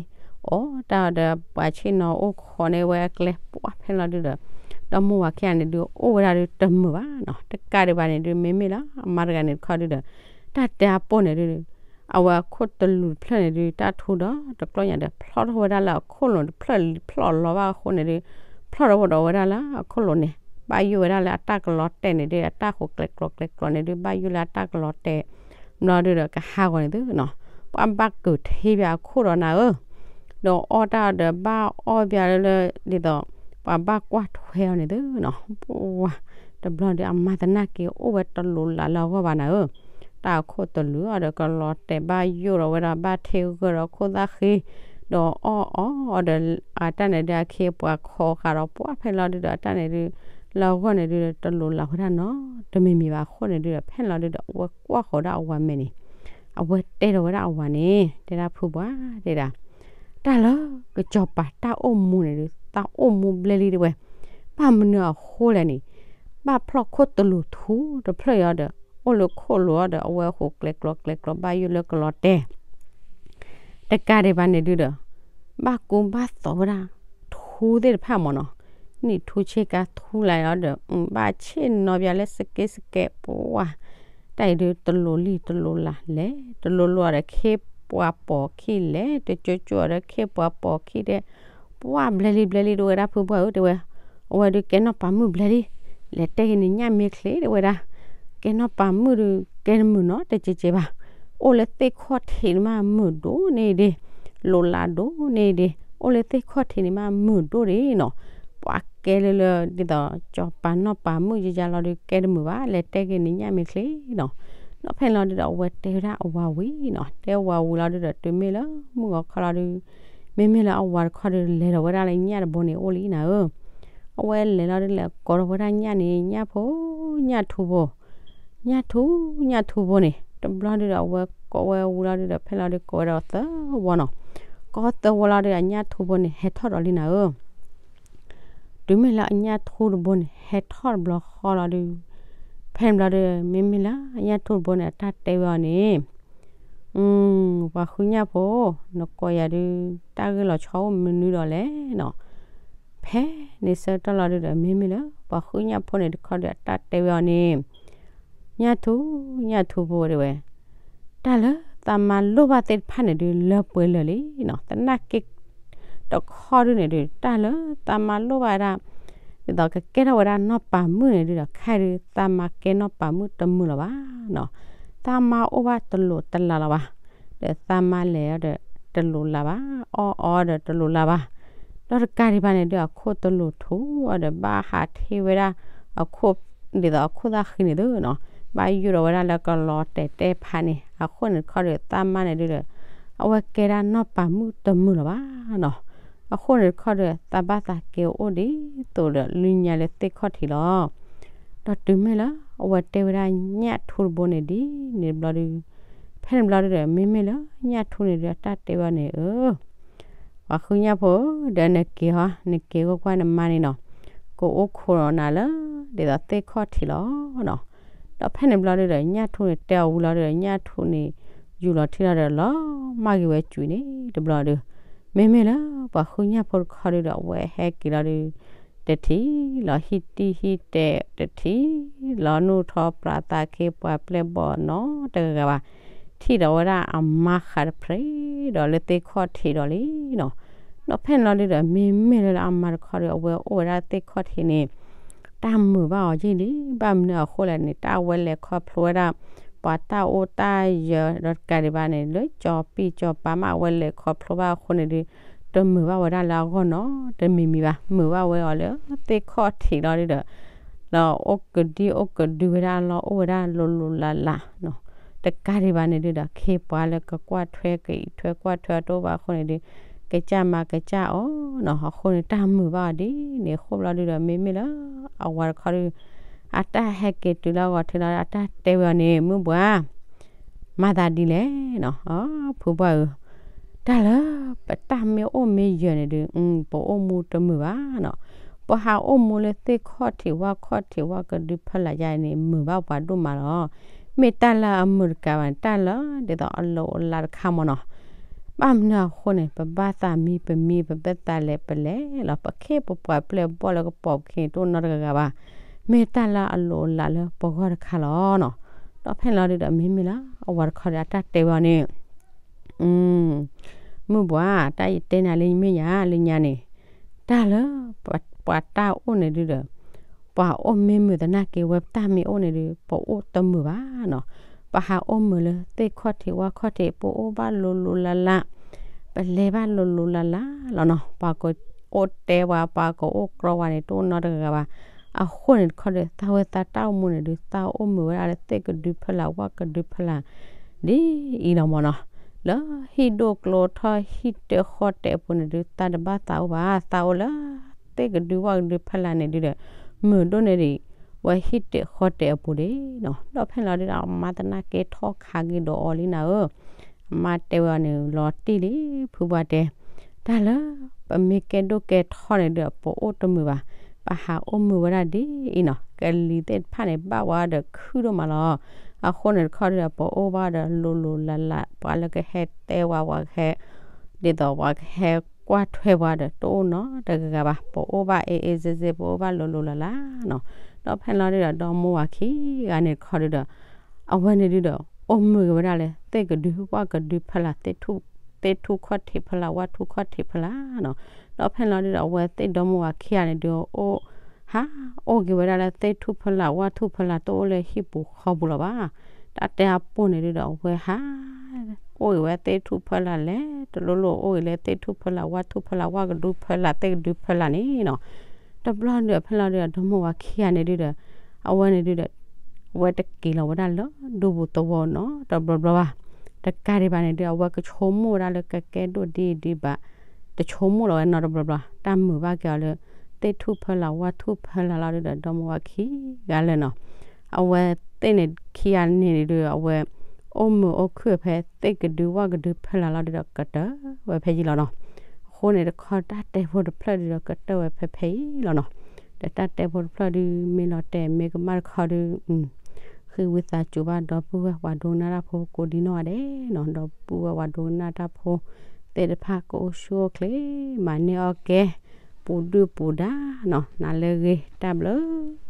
အိၣ်တၢ်ဒီးပှၤဆ့ၣ်နီၤအိၣ်ခိးန့ၢ်ဝဲအကျဲ ပှၢ်ဖဲလီၤဒုဒီး ဒီမါဝၤခံဂၤန့ၣ်ဒု အိၣ်ဝဲဒၣ်ဒုတမုာ်ဘၣ်နီၤ. တကးဒံးဘၣ်န့ၣ်ဒု မ့မ့ၢ်လၢအမါတဂၤန့ၣ်တခီဒုဒီး တၢ်တဲတၢ်ပိၢ်န့ၣ်ဒု အဝဲအခိၣ်တလူၢ်တဖျၢၣ်န့ၣ်ဒု တၢ်ထူဒီးတကျီၢ်ညါဒီး ဖျီထီၣ်ဝဲဒၣ်လၢအခိၣ်လိၤတဖျၢၣ် ဖျီၣ်လီၤဘၣ်အဃိန့ၣ်ဒု ဖျီၣ်ထီၣ်ဝဲဒီးဝဲဒၣ်လၢအခိၣ်လိၤန့ၣ် ဘၣ်ယိၣ်ဝဲဒၣ်လၢအတၢ်ကလီတဲာ်န့ၣ်ဒု အတၢ်ဃိးကျဲးကျိးကျဲးကျိးန့ၣ်ဒု ဘၣ်ယိၣ်လၢအတၢ်ကလီတဲာ် ဘျီဒုဒီးကဟးဂီၤန့ၣ်သုနီၤ ပှၤဘၣ်ကၢၢ်ထ့ဘၣ်အခိၣ်ဒီးနၤဧၢ ဒီးအီၣ်တၢ်ဒီးဘၣ်အီၣ်ဘၣ်လၢ ဒ်သိး ပှၤဘၣ်ကွၢ်ထွဲအီၤန့ၣ်သုနီၤ ပှၤ တဘျီဒီးအမါသနာ်က့အိၣ်ဝဲတလိၤလးလၢအဂီၢ်ဘၣ်နၤဧၢ တၢ်အခိၣ်တလူၢ်အီၤဒီးကလီတဲာ်ဘၣ်ယိၣ်ဒီးဝဲဒီးဘၣ်ထ့ဂၢၢ်ဒီးခိၣ်သၣ်ဃ့ ဒီးအီၣ်အီၣ်အီၤဒီး အတၢ်န့ၣ်ဒုးအခ့အပှၤခိးဃာ်ဒီးပှၢ်ဖဲလီၤဒုဒီးအတၢ်န့ၣ်ဒုး လၢအဂီၢ်န့ၣ်ဒုးတလိၤလးဝဲဒၣ်နီတမံၤမံၤဘၣ်အဃိန့ၣ်ဒုးဒီး ဖဲလီၤဒုဒီး အဝဲကွၢ်ဃီၤဒၣ်အဝၤမဲာ်န့ၣ် အဝဲတဲဒီးဝဲဒၣ်အဝၤန့ၣ် တဲဒၣ်ဖုပှၢ်တဲဒၣ် တၢ်လၢကစီၤပၤတၢ်အိၣ်မူန့ၣ်ဒုး တၢ်အိၣ်မူဘျဲၣ်လံတဲဝဲ ဘၣ်မနုၤအဃိလဲၣ်န့ၣ်, ဘၣ်ဖျီၣ်ခိၣ်တလူးထူတဖျၢၣ်အံၤဒီး အိၣ်လၢခိၣ်လိၤအံၤဒီး အဝဲဟူးကျဲၤကျီကျဲၤကျီဘၣ်ယိၣ်လၢကလီတဲာ် တကးဒံးဘၣ်န့ၣ်ဒုဒီး ဘၣ်ကူဘၣ်သိးဝဲဒၣ် ထူသ့ၣ်တဖၣ်မ့ၢ်နီၤ, နံၣ်ထူဆ့ကၤထူလၢအံၤဒီး ဘၣ်ဆ့ၣ်နီၤပၠးလၢစကဲစကဲးပှၤ, တၢ်အံၤဒုတလူးလံတလူးလၢ်လဲၣ်, တလူးလိၤအီၤဒီးခ့ပှၤပိာ်ခံလဲၣ်, တကၠိကၠိအီၤဒီးခ့ပှၤပိာ်ခံတဲ, ပှၤဘျဲလံဘျဲလံ တဝဲဒၣ်ဖုပှၢ်ဧၢ တဲဝဲ, အဝဲဒုးကဲနီၢ်ပၤမုၣ်ဘျဲလံ, လဲၤတဲက့ၤန့ၣ်ညၣ်မ့ၢ်ချ့ တဲဝဲဒၣ်, ကဲနီၢ်ပၤမုၣ်ဒုး ကဲတမုာ်နီတစဲးစဲးဘၣ်, အိၣ်လၢသ့ၣ်ခီၣ်ထံးန့ၣ်မးမုာ်ဒိၣ်န့ၢ်ဒံး, လိၤလၢ်ဒိၣ်န့ၢ်ဒံး, အိၣ်လၢသ့ၣ်ခီၣ်ထံးန့ၣ်မးမုာ်ဒိၣ်ဒံးနီၤ, ပှၤကဲလၢလၢ ဒ်သိး ကၠီၤပၤနီၢ်ပၤမုၣ်ယယါလီၤဒုး ကဲတမုာ်ဘၣ်, လဲၤတဲက့ၤန့ၣ်ညၣ်မ့ၢ်ချ့နီၤ, ဒီးဖဲန့ၣ်လီၤဒုဒီး အဝဲတဲဝဲဒၣ်အဝၤဝံၤနီၤ, တဲဝၤဝံၤလီၤဒုဒီး တုၤမ့ၢ်လၢမုၢ်ဂီၤခီလီၤဒုး, မ့မ့ၢ်လၢအဝၤတခီဒုး လဲၤဒီးဝဲဒၣ်လၢညၣ်တဘိန့ၣ်အိၣ်လံနၤဧၢ အဝဲလဲၤလီၤဒုး လဲၤကိးထီၣ်ဝဲဒၣ်ညၣ်န့ၣ် ညၣ်ဖိ, ညၣ်ထူဖိ, ညၣ်ထူ, ညၣ်ထူဖိန့ၣ် တဘျီဒုဒီး အဝဲကိးဝဲဝံၤလီၤဒုဒီး ဖဲလီၤဒုး ကိးဝဲဒီးသၢဝီနီၤ, ကိးသၢဝီလီၤဒုဒီး အညၣ်ထူဖိန့ၣ် ဟဲထီၣ်ဒီးလံနၤဧၢ တုၤမ့ၢ်လၢအညၣ်ထူတဘိန့ၣ် ဟဲထီၣ်တဘျီဃီလီၤဒုး, ဖဲန့ၣ်ဘျီဒုး မ့မ့ၢ်လၢအညၣ်ထူတဘိန့ၣ် အတၢ်တဲဝဲအီၤန့ၣ် ပှၤဃုညၣ်ဖိ, နကိးယၤဒုး တၢ်ဂ့ၢ်လီၤဆီအိၣ်မနုၤဒီးလဲၣ်နီၤ, ဖဲန့ၣ်ဆၢကတီၢ်လီၤဒုဒီး မ့မ့ၢ်လၢ ပှၤဃုညၣ်ဖိန့ၣ်တခီဒုး အတၢ်တဲဝဲအီၤန့ၣ်, ညၣ်ထူ, ညၣ်ထူဖိတဲဝဲ, တၢ်လၢသးမါလိၣ်ဘၣ်သ့ၣ်တဖၣ်န့ၣ်ဒုး လၢပှဲၤလၢာ်လံနီၤ, သနာ်က့ တခီဒုန့ၣ်ဒုး တၢ်လၢသးမါလိၣ်ဘၣ်ဝဲဒၣ် ဒ်သိးကကဲထီၣ်ဝဲဒၣ်နီၢ်ပၤမုၣ်န့ၣ်ဒုဒီး ခဲအံၤဒုး သးမါကဲနီၢ်ပၤမုၣ်တမုာ်လၢၤဘၣ်နီၤ, သးမါအိၣ်ဘၣ်တလိၤတလၢ်လၢၤဘၣ်, ဒီးသးမါလဲၤအီၤဒီးတလိၤလၢ်ဘၣ်, အီၣ်အီဒီးတလိၤလၢ်ဘၣ်, ဒီးတကးဒံးဘၣ်န့ၣ်ဒုး အခိၣ်တလိၤထူအီၤဒီး ဘၣ်ဟးထ့ဝဲဒၣ်အခိၣ်, ဒ်သိးအခိၣ်သၣ်ဃံန့ၣ်သုနီၤ, ဘၣ်ယိၣ်ဒီးဝဲဒၣ်လၢကလီတဲာ်တဲဖးန့ၣ်, အဃိန့ၣ်တခီဒုး သးမါန့ၣ်ဒုဒီး အဝဲကဲဒၣ်နီၢ်ပၤမုၣ်တမုာ်လၢၤဘၣ်နီၤ, အဃိန့ၣ်တခီဒီး သးဘၣ်သးက့ၤအိၣ်ဒ်သိးဒီး လုၢ်ညါလၢသ့ၣ်ခီၣ်ထံးလီၤ. ဒီးတုၤမ့ၢ်လၢ အဝဲတဲဝဲဒၣ်ညၣ်ထူတဘိန့ၣ်ဒ်န့ၣ်တဘျီဒုး, ဖဲန့ၣ်တဘျီဒုဒီး မ့မ့ၢ်လၢညၣ်ထူန့ၣ်ဒုး အတၢ်တဲဝဲအီၤန့ၣ် ဧၢ, ပှၤဃုညၣ်ဖိဧၢ, ဒီးနက့ၤဟီ, နက့ၤကွၢ်ကွၢ်နမါန့ၣ်နီၤ, ကအိၣ်ခိးဒီးနၤလၢ ဒ်သိးသ့ၣ်ခီၣ်ထံးလီၤနီၤ. ဒီးဖဲန့ၣ်တဘျီဒုဒီး ညၣ်ထူန့ၣ်တဲအီၤဝံၤလီၤဒုဒီး ညၣ်ထူန့ၣ် ယူၤလီၤထံလီၤဒီး လီၤမၢ်က့ၤဝဲကွံာ်န့ၣ်တဘျီဒုး, မ့မ့ၢ်လၢပှၤဃုညၣ်ဖိတခီဒုဒီး အဝဲဟဲက့ၤလီၤဒုး တထံၣ်လီၤဟံၣ်တံၢ်ဟံၣ်တဲာ်တထံၣ်လီၤ နူၢ်ထီၣ်ပျၢ်သးခ့ပှၤပျဲၢ်ဘီၣ်နီတဂၤဂၤဘၣ်, ထံၣ်ဒီးဝဲဒၣ်အမါဃးတဖျ့ဒီးလၢသ့ၣ်ခီၣ်ထံးဒီးလံနီၤ. ဒီးဖဲန့ၣ်လီၤဒုဒီး မ့မ့ၢ်လၢအမါတခီဒီး အဝဲအိၣ်ဝဲဒၣ်သ့ၣ်ခီၣ်ထံးန့ၣ် တၢ်မုာ်ဘၣ်အီၤယံာ်လံ, ဘၣ်မနုၤအဃိလဲၣ်န့ၣ် တၢ်အဝဲလဲၤခီဖျိဝဲဒၣ် ပှၤတၢ်အိၣ်တၢ်ယၢၤဒီးတကးဒံးဘၣ်န့ၣ် လၢကၠီၤပံၣ်ကၠီၤပၤမး အဝဲလဲၤခီဖျိဘၣ်အဃိန့ၣ်ဒုး တမုာ်ဘၣ်ဝဲဒၣ်လၢအဂီၢ်နီတမံၤမံၤဘၣ်, မုာ်ဘၣ်ဝဲအီၤလၢသ့ၣ်ခီၣ်ထံးလီၤဒုဒီး လီၤအိၣ်ကဒံအိၣ်ကဒုဝဲဒၣ်လီၤ အိၣ်ဝဲဒၣ်လိၤလိၤလးလးနီၤ. တကးဒံးဘၣ်န့ၣ်ဒုဒီး ခ့ပှၤလၢကကွၢ်ထွဲကအံးထွဲကွၢ်ထွဲအီၤတအိၣ်ဘၣ်အဃိန့ၣ်ဒုး ကစၢ်မၤကစၢ်အီၤနီၤ, အဃိန့ၣ် တၢ်မုာ်ဘၣ်အီၤဒ်န့ၣ်အဃိဘျီဒုဒီး မ့မ့ၢ်လၢအဝၤတခီဒုး အတၢ်ဟဲက့ၤတုၤလၢအဂီၢ်ထံးလီၤ အတၢ်တဲဝဲအီၤန့ၣ် မုၢ်ပှၢ် မၤသးဒ်လဲၣ်နီၤ, ဖုပှၢ်ဧၢ, တၢ်လၢပတၢ်မ့ၢ်အိၣ်မ့ၢ်ယၢၤန့ၣ်ဒုး ပအိၣ်မူတမုာ်ဘၣ်နီၤ, ပဟးအိၣ်မူလၢသ့ၣ်ခီၣ်ထံးဝၣ်ခီၣ်ထံးဝၣ်ကဒုဖီလာ်ယါန့ၣ် မုာ်ဘၣ်ပှၤဒိၣ်မးလီၤ. မ့ၢ်တၢ်လၢအမုာ်တကးဘၣ်န့ၣ် တၢ်လၢဒ်သိးအလိၤအလးတခါမ့ၢ်နီၤ. ဘၣ်မနုၤအဃိန့ၣ် ပဘၣ်သးမံပမံ ပဘၣ်သးလဲၤပလဲၤလီၤ. ပခ့ပပှၤပျဲၢ်ဘီၣ်လၢကပိာ်ပခ့န့ၣ် တအိၣ်နီတဂၤဂၤဘၣ်. မ့ၢ်တၢ်လၢအလိၤအလးလၢပဂီၢ်တခါလီၤနီၤ. ဒီးဖဲန့ၣ်လီၤဒုဒီး မ့မ့ၢ်လၢအဝၤတခီဒီး အတၢ်တဲဝဲအီၤန့ၣ် မုၢ်ပှၢ် တၢ်ယတဲနၤလၢယမဲာ်ညါလၢညါန့ၣ် တၢ်လၢပှၤတၢ်အိၣ်န့ၣ်ဒုဒီး ပှၤအိၣ်မ့ၢ်မုာ်သနာ်က့ ဝဲပတၢ်မ့ၢ်အိၣ်န့ၣ်ဒုး ပအိၣ်တမုာ်ဘၣ်နီၤ. ပဟးအိၣ်မုာ်လၢသ့ၣ်ခီၣ်ထံးဝၣ်ခီၣ်ထံး ပအိၣ်ဘၣ်လိၤလိၤလးလး ပလဲၤဘၣ်လိၤလိၤလးလးလီၤနီၤ. ပှၤကအိၣ်တဲပှၤ ပှၤကအိၣ်ကြီပှၤန့ၣ် တအိၣ်နီတဂၤဂၤဘၣ်. အဃိန့ၣ်တခီဒီး သးဝဲသးတၢ်အိၣ်မူန့ၣ်ဒုး သးအိၣ်မုာ်ဝဲဒၣ်လၢသ့ၣ်ကဒုဖီလာ်ဝၣ်ကဒုဖီလာ် ဒ်အံၤလီၤမ့ၢ်နီၤ. လၢဟံၣ်ဒိၣ်ကျိထီၣ်ဟံၣ်တၢၣ်ဃီတဲာ်အပူၤန့ၣ်ဒုး သးတဘၣ်သးအိၣ်ဘၣ်. သးအိၣ်လၢသ့ၣ်ကဒုဝၣ်ကဒုဖီလာ်န့ၣ်ဒုဒီး မုာ်ဒိၣ်န့ၢ်ဒံးဝဲဟံၣ်တၢၣ်ဃီတဲာ်အပူၤဒၣ်နီၤ. ဒီးဖဲန့ၣ်လီၤဒုဒီး အမါသနာ်က့ထီၣ်ခးက့ၤဒီးအီၤလံနၤဧၢ. အမါတဲဝဲအီၤန့ၣ် လီၤတံၢ်လံ ဖုပှၢ်တဲ တၢ်လၢပမ့ၢ်ကဲဒိၣ်ကဲထီန့ၣ်ဒုး ပအိၣ်တမုာ်ဘၣ်. ပဟးအိၣ်မုာ်ဝဲဒၣ်ဒ်အံၤနီၤ, ကလံၤသ့ၣ်တဖၣ်န့ၣ် ဘၣ်ဝဲဒီးခုဒိၣ်မးလီၤ. အဃိန့ၣ်တခီဒီး ပအိၣ်ဘၣ်ဒီးလိၤလိၤလးလး, ပှၤလၢကဟဲတဲဝဲ, ပှၤကဟဲ ဒ်သိးပှၤကဟဲကွၢ်ထွဲပှၤဒီး တအိၣ်နီတဂၤဘၣ်, ပအိၣ်ဘၣ်အ့ၣ်အ့ၣ်စ့စ့, ပအိၣ်ဘၣ်လိၤလိၤလးလးနီၤ. ဒီးဖဲလီၤဒုဒီး ဒီမါဝၤခံဂၤန့ၣ်တခီဒုဒီး အဝဲန့ၣ်ဒုဒီး အိၣ်မုာ်က့ၤဝဲဒၣ်လၢ သ့ၣ်ကဒု ဝၣ်ကဒုဖီလာ်, သ့ၣ်ထူၣ်ခီၣ်ထံးဖီလာ်, ဝၣ်ထူၣ်ခီၣ်ထံးဖီလာ်နီၤ. ဒီးဖဲလီၤဒုဒီး အဝဲသ့ၣ်ဒီမါဝၤခံဂၤန့ၣ်ဒု အိၣ် ဟးအိၣ်က့ၤဝဲဒၣ်လၢ သ့ၣ်ထူၣ်ဖီလာ်, ဝၣ်ထူၣ်ဖီလာ်, တအိၣ်လၢဟံၣ်ပူၤဃီပူၤလီၤဘၣ်. တၢ်တဲအပူၤန့ၣ်ဒုဒီး အဝဲဟး အိၣ်က့ၤဝဲသ့ၣ်ထူၣ်ဖီလာ်လဲၣ်, တလိၣ်လိၣ်အိၣ်က့ၤလၢ သ့ၣ်ထူၣ်ဖီလာ်, ဝၣ်ထူၣ်ဖီလာ်, ဝၣ်ကဒုဖီလာ်, သ့ၣ်ကဒုဖီလာ်န့ၣ်နီၤ. တဘျီဒုဒီး ဖဲလီၤဒုဒီး ဒီမါဝၤခံဂၤန့ၣ်ဒုဒီး အဝဲန့ၣ်ဒုဒီး အဝဲတက့ၤလီၤဝဲဒၣ်လၢ ဒူပူၤသဝီနီတဘျီဘျီဘၣ်. တကးဒံးဘၣ်န့ၣ်ဒု အဝဲကဆိကမိၣ်ဝဲဒၣ်လၢ ကကဲဒိၣ်ဒ်အံၤဒံးဘၣ်, တဆိကမိၣ်လီၤဝဲနီတဘျီဘျီ, တၢ်မုာ်ဘၣ်က့ၤအီၤလၢ သ့ၣ်ထူၣ်ဖီလာ်, ဝၣ်ထူၣ်ဖီလာ်လီၤဒုဒီး ဒီမါဝၤခံဂၤလၢာ်နီၤ. အဝဲသ့ၣ်န့ၣ်ခံဂၤန့ၣ်ဒု အဝဲ အိၣ်မုာ်အိၣ်ခုၣ်ဖဲ သ့ၣ်ကဒု ဝၣ်ကဒုဖီလာ်လီၤဒုဒီး ကတၢၢ်ဝဲဖဲအံၤလီၤနီၤ. အဃိန့ၣ်တခီ တၢ်တဲဖိတဖျၢၣ်ဒုဒီး ကတၢၢ်ဝဲဖဲဖဲအံၤလီၤနီၤ. ဒီးတၢ်တဲဖိတဖျၢၣ်ဒု မ့ၢ်လီၤတဲာ်မ့ၢ်ကမၣ်တခီဒု ဃ့ဝံသးစူၤဘၣ် ဒီပုၢ်ဝဲၢ်ပှၤဒိကနၣ်တၢ်ဖိ ကိးဒံနီၢ်ဂၤဒဲးနီၤ. ဒီပုၢ်ဝဲၢ်ပှၤဒိကနၣ်တၢ်ဖိသ့ၣ်တဖၣ် ကအိၣ်ဆူၣ်အိၣ်ချ့, မၤန့ၢ်အီၣ်ကဲ ပူၤဒုၣ်ပူၤဒါနီၤ. နၤလၢအဂ့ၤ တၢ်ဘျုး